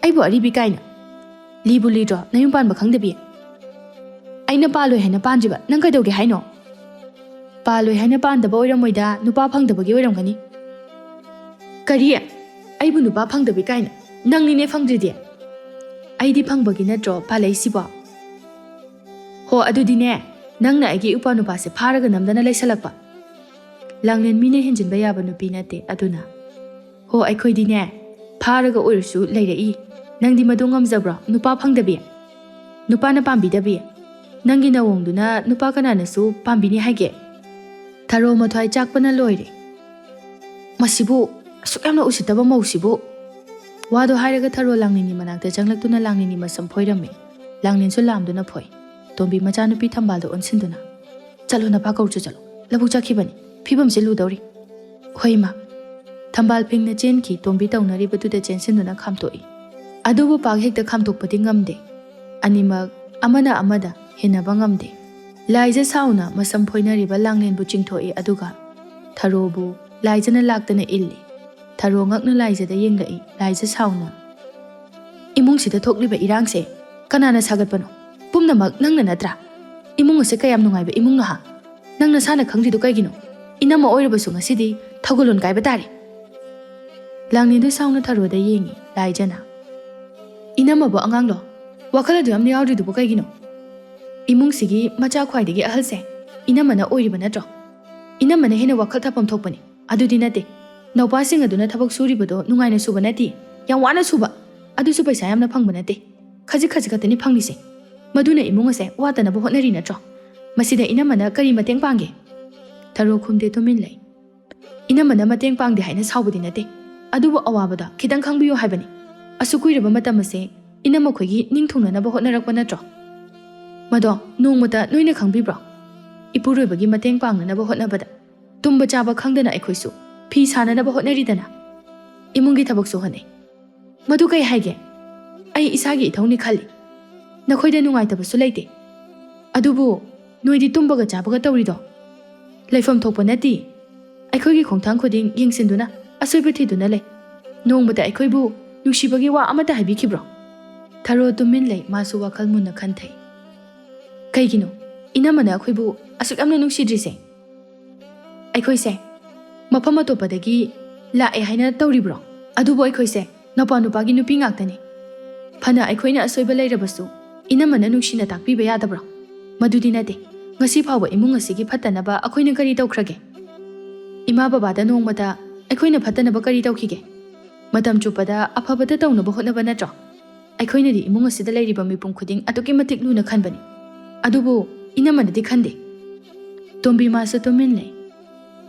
ꯑꯩꯕꯨ ꯑꯔꯤꯕꯤ ꯀꯥꯏꯅ? ꯂꯤꯕꯨ ꯂꯤꯗ꯭ꯔꯣ ꯅꯌꯨꯝ ꯄꯥꯟꯕ ꯈꯪꯗꯕꯤ? ꯑꯩꯅ ꯄꯥꯜꯂꯣꯏ ꯍꯥꯏꯅ ꯄꯥꯟꯗ꯭ꯔꯤꯕ ꯅꯪ ꯀꯩꯗꯧꯒꯦ ꯍꯥꯏꯅꯣ? ꯄꯥꯜꯂꯣꯏ ꯍꯥꯏꯅ ꯄꯥꯟꯗꯕ ꯑꯣꯏꯔꯝꯃꯣꯏꯗ, ꯅꯨꯄꯥ ꯐꯪꯗꯕꯒꯤ ꯑꯣꯏꯔꯝꯒꯅꯤ꯫ ꯀꯔꯤ? ꯑꯩꯕꯨ ꯅꯨꯄꯥ ꯐꯪꯗꯕꯤ ꯀꯥꯏꯅ? ꯅꯪꯅꯤꯅꯦ ꯐꯪꯗ꯭ꯔꯤꯗꯤ꯫ ꯑꯩꯗꯤ ꯐꯪꯕꯒꯤ ꯅꯠꯇ꯭ꯔꯣ ꯄꯥꯜꯂꯛꯏꯁꯤꯕꯣ? ꯍꯣ, ꯑꯗꯨꯗꯤꯅꯦ, ꯅꯪꯅ ꯑꯩꯒꯤ ꯏꯄ꯭ꯋꯥ ꯅꯨꯄꯥꯁꯦ ꯐꯥꯔꯒ ꯅꯝꯗꯅ ꯂꯩꯁꯜꯂꯛꯄ꯫ ꯂꯥꯡꯂꯦꯟ ꯃꯤꯅ ꯍꯦꯟꯖꯤꯟꯕ ꯌꯥꯕ ꯅꯨꯄꯤ ꯅꯠꯇꯦ, ꯑꯗꯨꯅ꯫ ꯍꯣ, ꯑꯩꯈꯣꯏꯗꯤꯅꯦ, ꯐꯥꯔꯒ ꯑꯣꯏꯔꯁꯨ ꯂꯩꯔꯛꯏ꯫ ꯅꯪꯗꯤ ꯃꯗꯨ ꯉꯝꯖꯕ꯭ꯔꯣ, ꯅꯨꯄꯥ ꯐꯪꯗꯕꯤ? ꯅꯨꯄꯥꯅ ꯄꯥꯝꯕꯤꯗꯕꯤ? ꯅꯪꯒꯤ ꯅꯋꯣꯡꯗꯨꯅ ꯅꯨꯄꯥ ꯀꯅꯥꯅꯁꯨ ꯄꯥꯝꯕꯤꯅꯤ ꯍꯥꯏꯒꯦ? ꯊꯔꯣ ꯃꯊ꯭ꯋꯥꯏ ꯆꯥꯛꯄꯅ ꯂꯣꯏꯔꯦ꯫ ꯃꯁꯤꯕꯨ, ꯑꯁꯨꯛ ꯌꯥꯝꯅ ꯎꯁꯤꯠꯇꯕ ꯃꯧꯁꯤꯕꯨ! ꯋꯥꯗꯣ ꯍꯥꯏꯔꯒ ꯊꯔꯣ ꯂꯥꯡꯂꯦꯟꯒꯤ ꯃꯅꯥꯛꯇ ꯆꯪꯂꯛꯇꯨꯅ ꯂꯥꯡꯂꯦꯟꯒꯤ ꯃꯁꯝ ꯐꯣꯏꯔꯝꯃꯤ꯫ ꯂꯥꯡꯂꯦꯟꯁꯨ ꯂꯥꯝꯗꯨꯅ ꯐꯣꯏ꯫ ꯇꯣꯝꯕꯤ ꯃꯆꯥꯅꯨꯄꯤ ꯊꯝꯕꯥꯜꯗ ꯑꯣꯟꯁꯤꯟꯗꯨꯅ, "ꯆꯠꯂꯣ, ꯅꯄꯥ ꯀꯧꯔꯨꯆꯣ ꯆꯠꯂꯣ꯫ ꯂꯧꯕꯨꯛ ꯆꯠꯈꯤꯕꯅꯤ꯫ ꯐꯤꯕꯝꯁꯤ ꯂꯨꯗꯧꯔꯤ꯫" "ꯍꯣꯏ, ꯏꯃꯥ꯫" ꯊꯝꯕꯥꯜ ꯐꯤꯡꯅ ꯆꯦꯟꯈꯤ꯫ ꯇꯣꯝꯕꯤ ꯇꯧꯅꯔꯤꯕꯗꯨꯗ ꯆꯦꯟꯁꯤꯟꯗꯨꯅ ꯈꯥꯝꯇꯣꯛꯏ꯫ ꯑꯗꯨꯕꯨ ꯄꯥꯛ ꯍꯦꯛꯇ ꯈꯥꯝꯇꯣꯛꯄꯗꯤ ꯉꯝꯗꯦ꯫ ꯑꯅꯤꯃꯛ ꯑꯃꯅ ꯑꯃꯗ ꯍꯦꯟꯅꯕ ꯉꯝꯗꯦ꯫ ꯂꯥꯏꯖ ꯁꯥꯎꯅ ꯃꯁꯝ ꯐꯣꯏꯅꯔꯤꯕ ꯂꯥꯡꯂꯦꯟꯕꯨ ꯆꯤꯡꯊꯣꯛꯏ, ꯑꯗꯨꯒ ꯊꯔꯣꯕꯨ ꯂꯥꯏꯖꯅ ꯂꯥꯛꯇꯅ ꯏꯜꯂꯤ꯫ ꯊꯔꯣ ꯉꯛꯅ ꯂꯥꯏꯖꯗ ꯌꯦꯡꯂꯛꯏ꯫ ꯂꯥꯏꯖ ꯁꯥꯎꯅ, "ꯏꯃꯨꯡꯁꯤꯗ ꯊꯣꯛꯂꯤꯕ ꯏꯔꯥꯡꯁꯦ ꯀꯅꯥꯅ ꯁꯥꯒꯠꯄꯅꯣ? ꯄꯨꯝꯅꯃꯛ ꯅꯪꯅ ꯅꯠꯇ꯭ꯔꯥ? ꯏꯃꯨꯡ ꯑꯁꯦ ꯀꯌꯥꯝ ꯅꯨꯡꯉꯥꯏꯕ ꯏꯃꯨꯡꯅꯣ ꯍꯥ? ꯅꯪ ꯅꯁꯥꯅ ꯈꯪꯗ꯭ꯔꯤꯗꯣ ꯀꯩꯒꯤꯅꯣ? ꯏꯅꯝꯃ ꯑꯣꯏꯔꯕꯁꯨ ꯉꯁꯤꯗꯤ ꯊꯧꯒꯜꯂꯣꯟ ꯀꯥꯏꯕ ꯇꯥꯔꯦ꯫" ꯂꯥꯡꯂꯦꯟꯗꯨ ꯁꯥꯎꯅ ꯊꯔꯣꯗ ꯌꯦꯡꯉꯤ꯫ ꯂꯥꯏꯖꯅ, "ꯏꯅꯝꯃꯕꯨ ꯑꯉꯥꯡꯂꯣ? ꯋꯥꯈꯜ ꯑꯗꯨ ꯌꯥꯝ ꯌꯥꯎꯔꯤꯗꯨꯕꯨ ꯀꯩꯒꯤꯅꯣ? ꯏꯃꯨꯡꯁꯤꯒꯤ ꯃꯆꯥ ꯈ꯭ꯋꯥꯏꯗꯒꯤ ꯑꯍꯜꯁꯦ ꯏꯅꯝꯃꯅ ꯑꯣꯏꯔꯤꯕ ꯅꯠꯇ꯭ꯔꯣ? ꯏꯅꯝꯃꯅ ꯍꯦꯟꯅ ꯋꯥꯈꯜ ꯊꯥꯐꯝ ꯊꯣꯛꯄꯅꯤ꯫ ꯑꯗꯨꯗꯤ ꯅꯠꯇꯦ꯫ ꯅꯧꯄꯥꯁꯤꯡ ꯑꯗꯨꯅ ꯊꯕꯛ ꯁꯨꯔꯤꯕꯗꯣ ꯅꯨꯡꯉꯥꯏꯅ ꯁꯨꯕ ꯅꯠꯇꯦ, ꯌꯥꯝ ꯋꯥꯅ ꯁꯨꯕ꯫ ꯑꯗꯨꯁꯨ ꯄꯩꯁꯥ ꯌꯥꯝꯅ ꯐꯪꯕ ꯅꯠꯇꯦ꯫ ꯈꯖꯤꯛ ꯈꯖꯤꯛ ꯈꯛꯇꯅꯤ ꯐꯪꯂꯤꯁꯦ꯫ ꯃꯗꯨꯅ ꯏꯃꯨꯡ ꯑꯁꯦ ꯋꯥꯠꯇꯅꯕ ꯍꯣꯠꯅꯔꯤ ꯅꯠꯇ꯭ꯔꯣ? ꯃꯁꯤꯗ ꯏꯅꯝꯃꯅ ꯀꯔꯤ ꯃꯇꯦꯡ ꯄꯥꯡꯒꯦ?" ꯊꯔꯣ ꯈꯨꯝꯗꯦ, ꯇꯨꯃꯤꯟ ꯂꯩ꯫ "ꯏꯅꯝꯃꯅ ꯃꯇꯦꯡ ꯄꯥꯡꯗꯦ ꯍꯥꯏꯅ ꯁꯥꯎꯕꯗꯤ ꯅꯠꯇꯦ, ꯑꯗꯨꯕꯨ ꯑꯋꯥꯕꯗ ꯈꯤꯇꯪ ꯈꯪꯕꯤꯌꯨ ꯍꯥꯏꯕꯅꯤ꯫ ꯑꯁꯨꯛ ꯀꯨꯏꯔꯕ ꯃꯇꯝ ꯑꯁꯦ ꯏꯅꯝꯃꯈꯣꯏꯒꯤ ꯅꯤꯡ ꯊꯨꯡꯅꯅꯕ ꯍꯣꯠꯅꯔꯛꯄ ꯅꯠꯇ꯭ꯔꯣ? ꯃꯗꯣ ꯅꯣꯡꯃꯇ ꯅꯣꯏꯅ ꯈꯪꯕꯤꯕ꯭ꯔꯣ? ꯏꯄꯨꯔꯣꯏꯕꯒꯤ ꯃꯇꯦꯡ ꯄꯥꯡꯅꯅꯕ ꯍꯣꯠꯅꯕꯗ ꯇꯨꯝꯕ ꯆꯥꯕ ꯈꯪꯗꯅ ꯑꯩꯈꯣꯏꯁꯨ ꯐꯤ ꯁꯥꯅꯅꯕ ꯍꯣꯠꯅꯔꯤꯗꯅ, ꯏꯃꯨꯡꯒꯤ ꯊꯕꯛꯁꯨ ꯍꯣꯠꯅꯩ꯫ ꯃꯗꯨ ꯀꯩ ꯍꯥꯏꯒꯦ? ꯑꯩ ꯏꯁꯥꯒꯤ ꯏꯊꯧꯅꯤ ꯈꯜꯂꯤ꯫ ꯅꯈꯣꯏꯗ ꯅꯨꯡꯉꯥꯏꯇꯕꯁꯨ ꯂꯩꯇꯦ꯫ ꯑꯗꯨꯕꯨ ꯅꯣꯏꯗꯤ ꯇꯨꯝꯕꯒ ꯆꯥꯕꯒ ꯇꯧꯔꯤꯗꯣ ꯂꯩꯐꯝ ꯊꯣꯛꯄ ꯅꯠꯇꯦ꯫ ꯑꯩꯈꯣꯏꯒꯤ ꯈꯣꯡꯊꯥꯡ ꯈꯨꯗꯤꯡ ꯌꯦꯡꯁꯤꯟꯗꯨꯅ ꯑꯁꯣꯏꯕ ꯊꯤꯗꯨꯅ ꯂꯩ꯫ ꯅꯣꯡꯃꯇ ꯑꯩꯈꯣꯏꯕꯨ ꯅꯨꯡꯁꯤꯕꯒꯤ ꯋꯥ ꯑꯃꯠꯇ ꯍꯥꯏꯕꯤꯈꯤꯕ꯭ꯔꯣ?" ꯊꯔꯣ ꯇꯨꯃꯤꯟ ꯂꯩ, ꯃꯥꯁꯨ ꯋꯥꯈꯜ ꯃꯨꯟꯅ ꯈꯟꯊꯩ꯫ "ꯀꯩꯒꯤꯅꯣ ꯏꯅꯝꯃꯅ ꯑꯩꯈꯣꯏꯕꯨ ꯑꯁꯨꯛ ꯌꯥꯝꯅ ꯅꯨꯡꯁꯤꯗ꯭ꯔꯤꯁꯦ? ꯑꯩꯈꯣꯏꯁꯦ ꯃꯐꯝ ꯑꯇꯣꯞꯄꯗꯒꯤ ꯂꯥꯛꯑꯦ ꯍꯥꯏꯅ ꯇꯧꯔꯤꯕ꯭ꯔꯣ? ꯑꯗꯨꯕꯨ ꯑꯩꯈꯣꯏꯁꯦ ꯅꯄꯥ ꯅꯨꯄꯥꯒꯤ ꯅꯨꯄꯤ ꯉꯥꯛꯇꯅꯤ꯫ ꯐꯅ ꯑꯩꯈꯣꯏꯅ ꯑꯁꯣꯏꯕ ꯂꯩꯔꯕꯁꯨ, ꯏꯅꯝꯃꯅ ꯅꯨꯡꯁꯤꯅ ꯇꯥꯛꯄꯤꯕ ꯌꯥꯗꯕ꯭ꯔꯣ? ꯃꯗꯨꯗꯤ ꯅꯠꯇꯦ꯫ ꯉꯁꯤ ꯐꯥꯎꯕ ꯏꯃꯨꯡ ꯑꯁꯤꯒꯤ ꯐꯠꯇꯅꯕ ꯑꯩꯈꯣꯏꯅ ꯀꯔꯤ ꯇꯧꯈ꯭ꯔꯒꯦ? ꯏꯃꯥ ꯕꯕꯥꯗ ꯅꯣꯡꯃꯇ ꯑꯩꯈꯣꯏꯅ ꯐꯠꯇꯅꯕ ꯀꯔꯤ ꯇꯧꯈꯤꯒꯦ? ꯃꯇꯝ ꯆꯨꯞꯄꯗ ꯑꯐꯕꯇ ꯇꯧꯅꯕ ꯍꯣꯠꯅꯕ ꯅꯠꯇ꯭ꯔꯣ? ꯑꯩꯈꯣꯏꯅꯗꯤ ꯏꯃꯨꯡ ꯑꯁꯤꯗ ꯂꯩꯔꯤꯕ ꯃꯤꯄꯨꯝ ꯈꯨꯗꯤꯡ ꯑꯗꯨꯛꯀꯤ ꯃꯇꯤꯛ ꯂꯨꯅ ꯈꯟꯕꯅꯤ꯫ ꯑꯗꯨꯕꯨ ꯏꯅꯝꯃꯅꯗꯤ ꯈꯟꯗꯦ꯫ ꯇꯣꯝꯕꯤ ꯃꯥꯁꯨ ꯇꯨꯃꯤꯟ ꯂꯩ꯫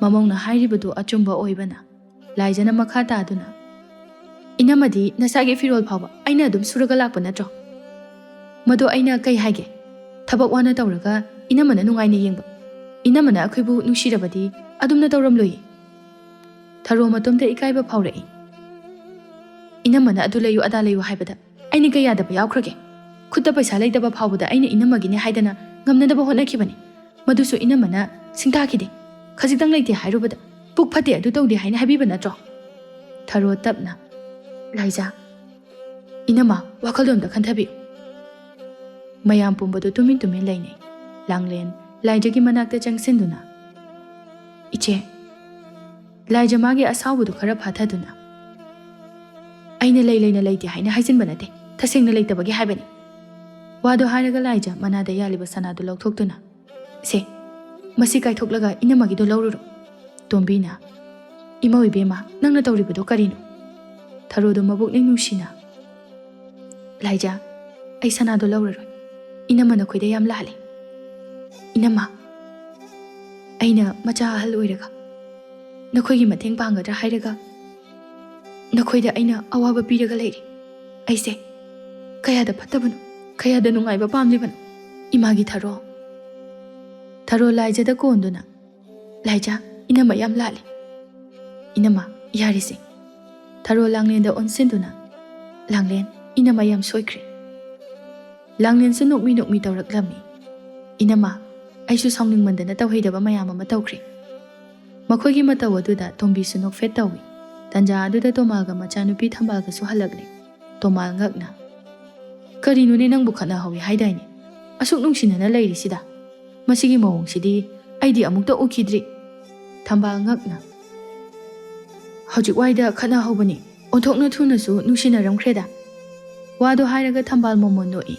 ꯃꯃꯧꯅ ꯍꯥꯏꯔꯤꯕꯗꯨ ꯑꯆꯨꯝꯕ ꯑꯣꯏꯕꯅ, ꯂꯥꯏꯖꯅ ꯃꯈꯥ ꯇꯥꯗꯨꯅ, "ꯏꯅꯝꯃꯗꯤ ꯅꯁꯥꯒꯤ ꯐꯤꯔꯣꯜ ꯐꯥꯎꯕ ꯑꯩꯅ ꯑꯗꯨꯝ ꯁꯨꯔꯒ ꯂꯥꯛꯄ ꯅꯠꯇ꯭ꯔꯣ? ꯃꯗꯣ ꯑꯩꯅ ꯀꯩ ꯍꯥꯏꯒꯦ? ꯊꯕꯛ ꯋꯥꯅ ꯇꯧꯔꯒ ꯏꯅꯝꯃꯅ ꯅꯨꯡꯉꯥꯏꯅ ꯌꯦꯡꯕ꯫ ꯏꯅꯝꯃꯅ ꯑꯩꯈꯣꯏꯕꯨ ꯅꯨꯡꯁꯤꯔꯕꯗꯤ ꯑꯗꯨꯝꯅ ꯇꯧꯔꯝꯂꯣꯏꯌꯦ꯫" ꯊꯔꯣ ꯃꯇꯣꯝꯇ ꯏꯀꯥꯏꯕ ꯐꯥꯎꯔꯛꯏ꯫ "ꯏꯅꯝꯃꯅ ꯑꯗꯨ ꯂꯩꯌꯨ ꯑꯗꯥ ꯂꯩꯌꯨ ꯍꯥꯏꯕꯗ ꯑꯩꯅ ꯀꯩ ꯌꯥꯗꯕ ꯌꯥꯎꯈ꯭ꯔꯒꯦ? ꯈꯨꯠꯇ ꯄꯩꯁꯥ ꯂꯩꯇꯕ ꯐꯥꯎꯕꯗ ꯑꯩꯅ ꯏꯅꯝꯃꯒꯤꯅꯦ ꯍꯥꯏꯗꯅ ꯉꯝꯅꯗꯕ ꯍꯣꯠꯅꯈꯤꯕꯅꯤ꯫ ꯃꯗꯨꯁꯨ ꯏꯅꯝꯃꯅ ꯁꯤꯡꯊꯥꯈꯤꯗꯦ꯫ ꯈꯖꯤꯛꯇꯪ ꯂꯩꯇꯦ ꯍꯥꯏꯔꯨꯕꯗ ꯄꯨꯛ ꯐꯠꯇꯦ ꯑꯗꯨ ꯇꯧꯗꯦ ꯍꯥꯏꯅ ꯍꯥꯏꯕꯤꯕ ꯅꯠꯇ꯭ꯔꯣ?" ꯊꯔꯣ ꯇꯞꯅ, "ꯂꯥꯏꯖꯥ, ꯏꯅꯝꯃ, ꯋꯥꯈꯜꯗꯣ ꯑꯝꯇ ꯈꯟꯊꯕꯤꯌꯨ꯫" ꯃꯌꯥꯝ ꯄꯨꯝꯕꯗꯨ ꯇꯨꯃꯤꯟ ꯇꯨꯃꯤꯟ ꯂꯩꯅꯩ꯫ ꯂꯥꯡꯂꯦꯟ ꯂꯥꯏꯖꯒꯤ ꯃꯅꯥꯛꯇ ꯆꯪꯁꯤꯟꯗꯨꯅ, "ꯏꯆꯦ꯫" ꯂꯥꯏꯖ ꯃꯥꯒꯤ ꯑꯁꯥꯎꯕꯗꯨ ꯈꯔ ꯐꯥꯊꯗꯨꯅ, "ꯑꯩꯅ ꯂꯩ ꯂꯩꯅ ꯂꯩꯇꯦ ꯍꯥꯏꯅ ꯍꯥꯏꯖꯤꯟꯕ ꯅꯠꯇꯦ, ꯇꯁꯦꯡꯅ ꯂꯩꯇꯕꯒꯤ ꯍꯥꯏꯕꯅꯤ꯫" ꯋꯥꯗꯨ ꯍꯥꯏꯔꯒ ꯂꯥꯏꯖ ꯃꯅꯥꯗ ꯌꯥꯜꯂꯤꯕ ꯁꯅꯥꯗꯨ ꯂꯧꯊꯣꯛꯇꯨꯅ, "ꯁꯦ, ꯃꯁꯤ ꯀꯥꯏꯊꯣꯛꯂꯒ ꯏꯅꯝꯃꯒꯤꯗꯣ ꯂꯧꯔꯨꯔꯣ꯫" ꯇꯣꯝꯕꯤꯅ, "ꯏꯃꯧ ꯏꯕꯦꯝꯃ, ꯅꯪꯅ ꯇꯧꯔꯤꯕꯗꯣ ꯀꯔꯤꯅꯣ?" ꯊꯔꯣꯗꯣ ꯃꯕꯨꯛꯅꯤꯡ ꯅꯨꯡꯁꯤꯅ, "ꯂꯥꯏꯖꯥ, ꯑꯩ ꯁꯅꯥꯗꯣ ꯂꯧꯔꯔꯣꯏ꯫ ꯏꯅꯝꯃ ꯅꯈꯣꯏꯗ ꯌꯥꯝ ꯂꯥꯜꯂꯦ꯫ ꯏꯅꯝꯃ, ꯑꯩꯅ ꯃꯆꯥ ꯑꯍꯜ ꯑꯣꯏꯔꯒ ꯅꯈꯣꯏꯒꯤ ꯃꯇꯦꯡ ꯄꯥꯡꯒꯗ꯭ꯔꯥ ꯍꯥꯏꯔꯒ ꯅꯈꯣꯏꯗ ꯑꯩꯅ ꯑꯋꯥꯕ ꯄꯤꯔꯒ ꯂꯩꯔꯦ꯫ ꯑꯩꯁꯦ ꯀꯌꯥꯗ ꯐꯠꯇꯕꯅꯣ, ꯀꯌꯥꯗ ꯅꯨꯡꯉꯥꯏꯕ ꯄꯥꯝꯂꯤꯕꯅꯣ꯫ ꯏꯃꯥꯒꯤ ꯊꯔꯣ꯫" ꯊꯔꯣ ꯂꯥꯏꯖꯗ ꯀꯣꯟꯗꯨꯅ, "ꯂꯥꯏꯖꯥ, ꯏꯅꯝꯃ ꯌꯥꯝ ꯂꯥꯜꯂꯦ꯫ ꯏꯅꯝꯃ, ꯌꯥꯔꯦꯁꯦ꯫" ꯊꯔꯣ ꯂꯥꯡꯂꯦꯟꯗ ꯑꯣꯟꯁꯤꯟꯗꯨꯅ, "ꯂꯥꯡꯂꯦꯟ, ꯏꯅꯝꯃ ꯌꯥꯝ ꯁꯣꯏꯈ꯭ꯔꯦ꯫" ꯂꯥꯡꯂꯦꯟꯁꯨ ꯅꯣꯛꯃꯤ ꯅꯣꯛꯃꯤ ꯇꯧꯔꯛꯂꯝꯃꯤ꯫ "ꯏꯅꯝꯃ, ꯑꯩꯁꯨ ꯁꯥꯎꯅꯤꯡꯃꯟꯗꯅ ꯇꯧꯍꯩꯗꯕ ꯃꯌꯥꯝ ꯑꯃ ꯇꯧꯈ꯭ꯔꯦ꯫" ꯃꯈꯣꯏꯒꯤ ꯃꯇꯧ ꯑꯗꯨꯗ ꯇꯣꯝꯕꯤꯁꯨ ꯅꯣꯛꯐꯦꯠ ꯇꯧꯏ꯫ ꯇꯟꯖꯥ ꯑꯗꯨꯗ ꯇꯣꯃꯥꯜꯒ ꯃꯆꯥꯅꯨꯄꯤ ꯊꯝꯕꯥꯜꯒꯁꯨ ꯍꯜꯂꯛꯂꯦ꯫ ꯇꯣꯃꯥꯜ ꯉꯛꯅ, "ꯀꯔꯤꯅꯣꯅꯦ, ꯅꯪꯕꯨ ꯈꯠꯅꯍꯧꯏ ꯍꯥꯏꯗꯥꯏꯅꯦ? ꯑꯁꯨꯛ ꯅꯨꯡꯁꯤꯅꯅ ꯂꯩꯔꯤꯁꯤꯗ꯫ ꯃꯁꯤꯒꯤ ꯃꯑꯣꯡꯁꯤꯗꯤ ꯑꯩꯗꯤ ꯑꯃꯨꯛꯇ ꯎꯈꯤꯗ꯭ꯔꯤ꯫" ꯊꯝꯕꯥꯜ ꯉꯛꯅ, "ꯍꯧꯖꯤꯛ ꯋꯥꯏꯗ ꯈꯠꯅꯍꯧꯕꯅꯤ, ꯑꯣꯟꯊꯣꯛꯅ ꯊꯨꯅꯁꯨ ꯅꯨꯡꯁꯤꯅꯔꯝꯈ꯭ꯔꯦꯗ"꯫ ꯋꯥꯗꯣ ꯍꯥꯏꯔꯒ ꯊꯝꯕꯥꯜ ꯃꯣꯃꯣꯟ ꯅꯣꯛꯏ꯫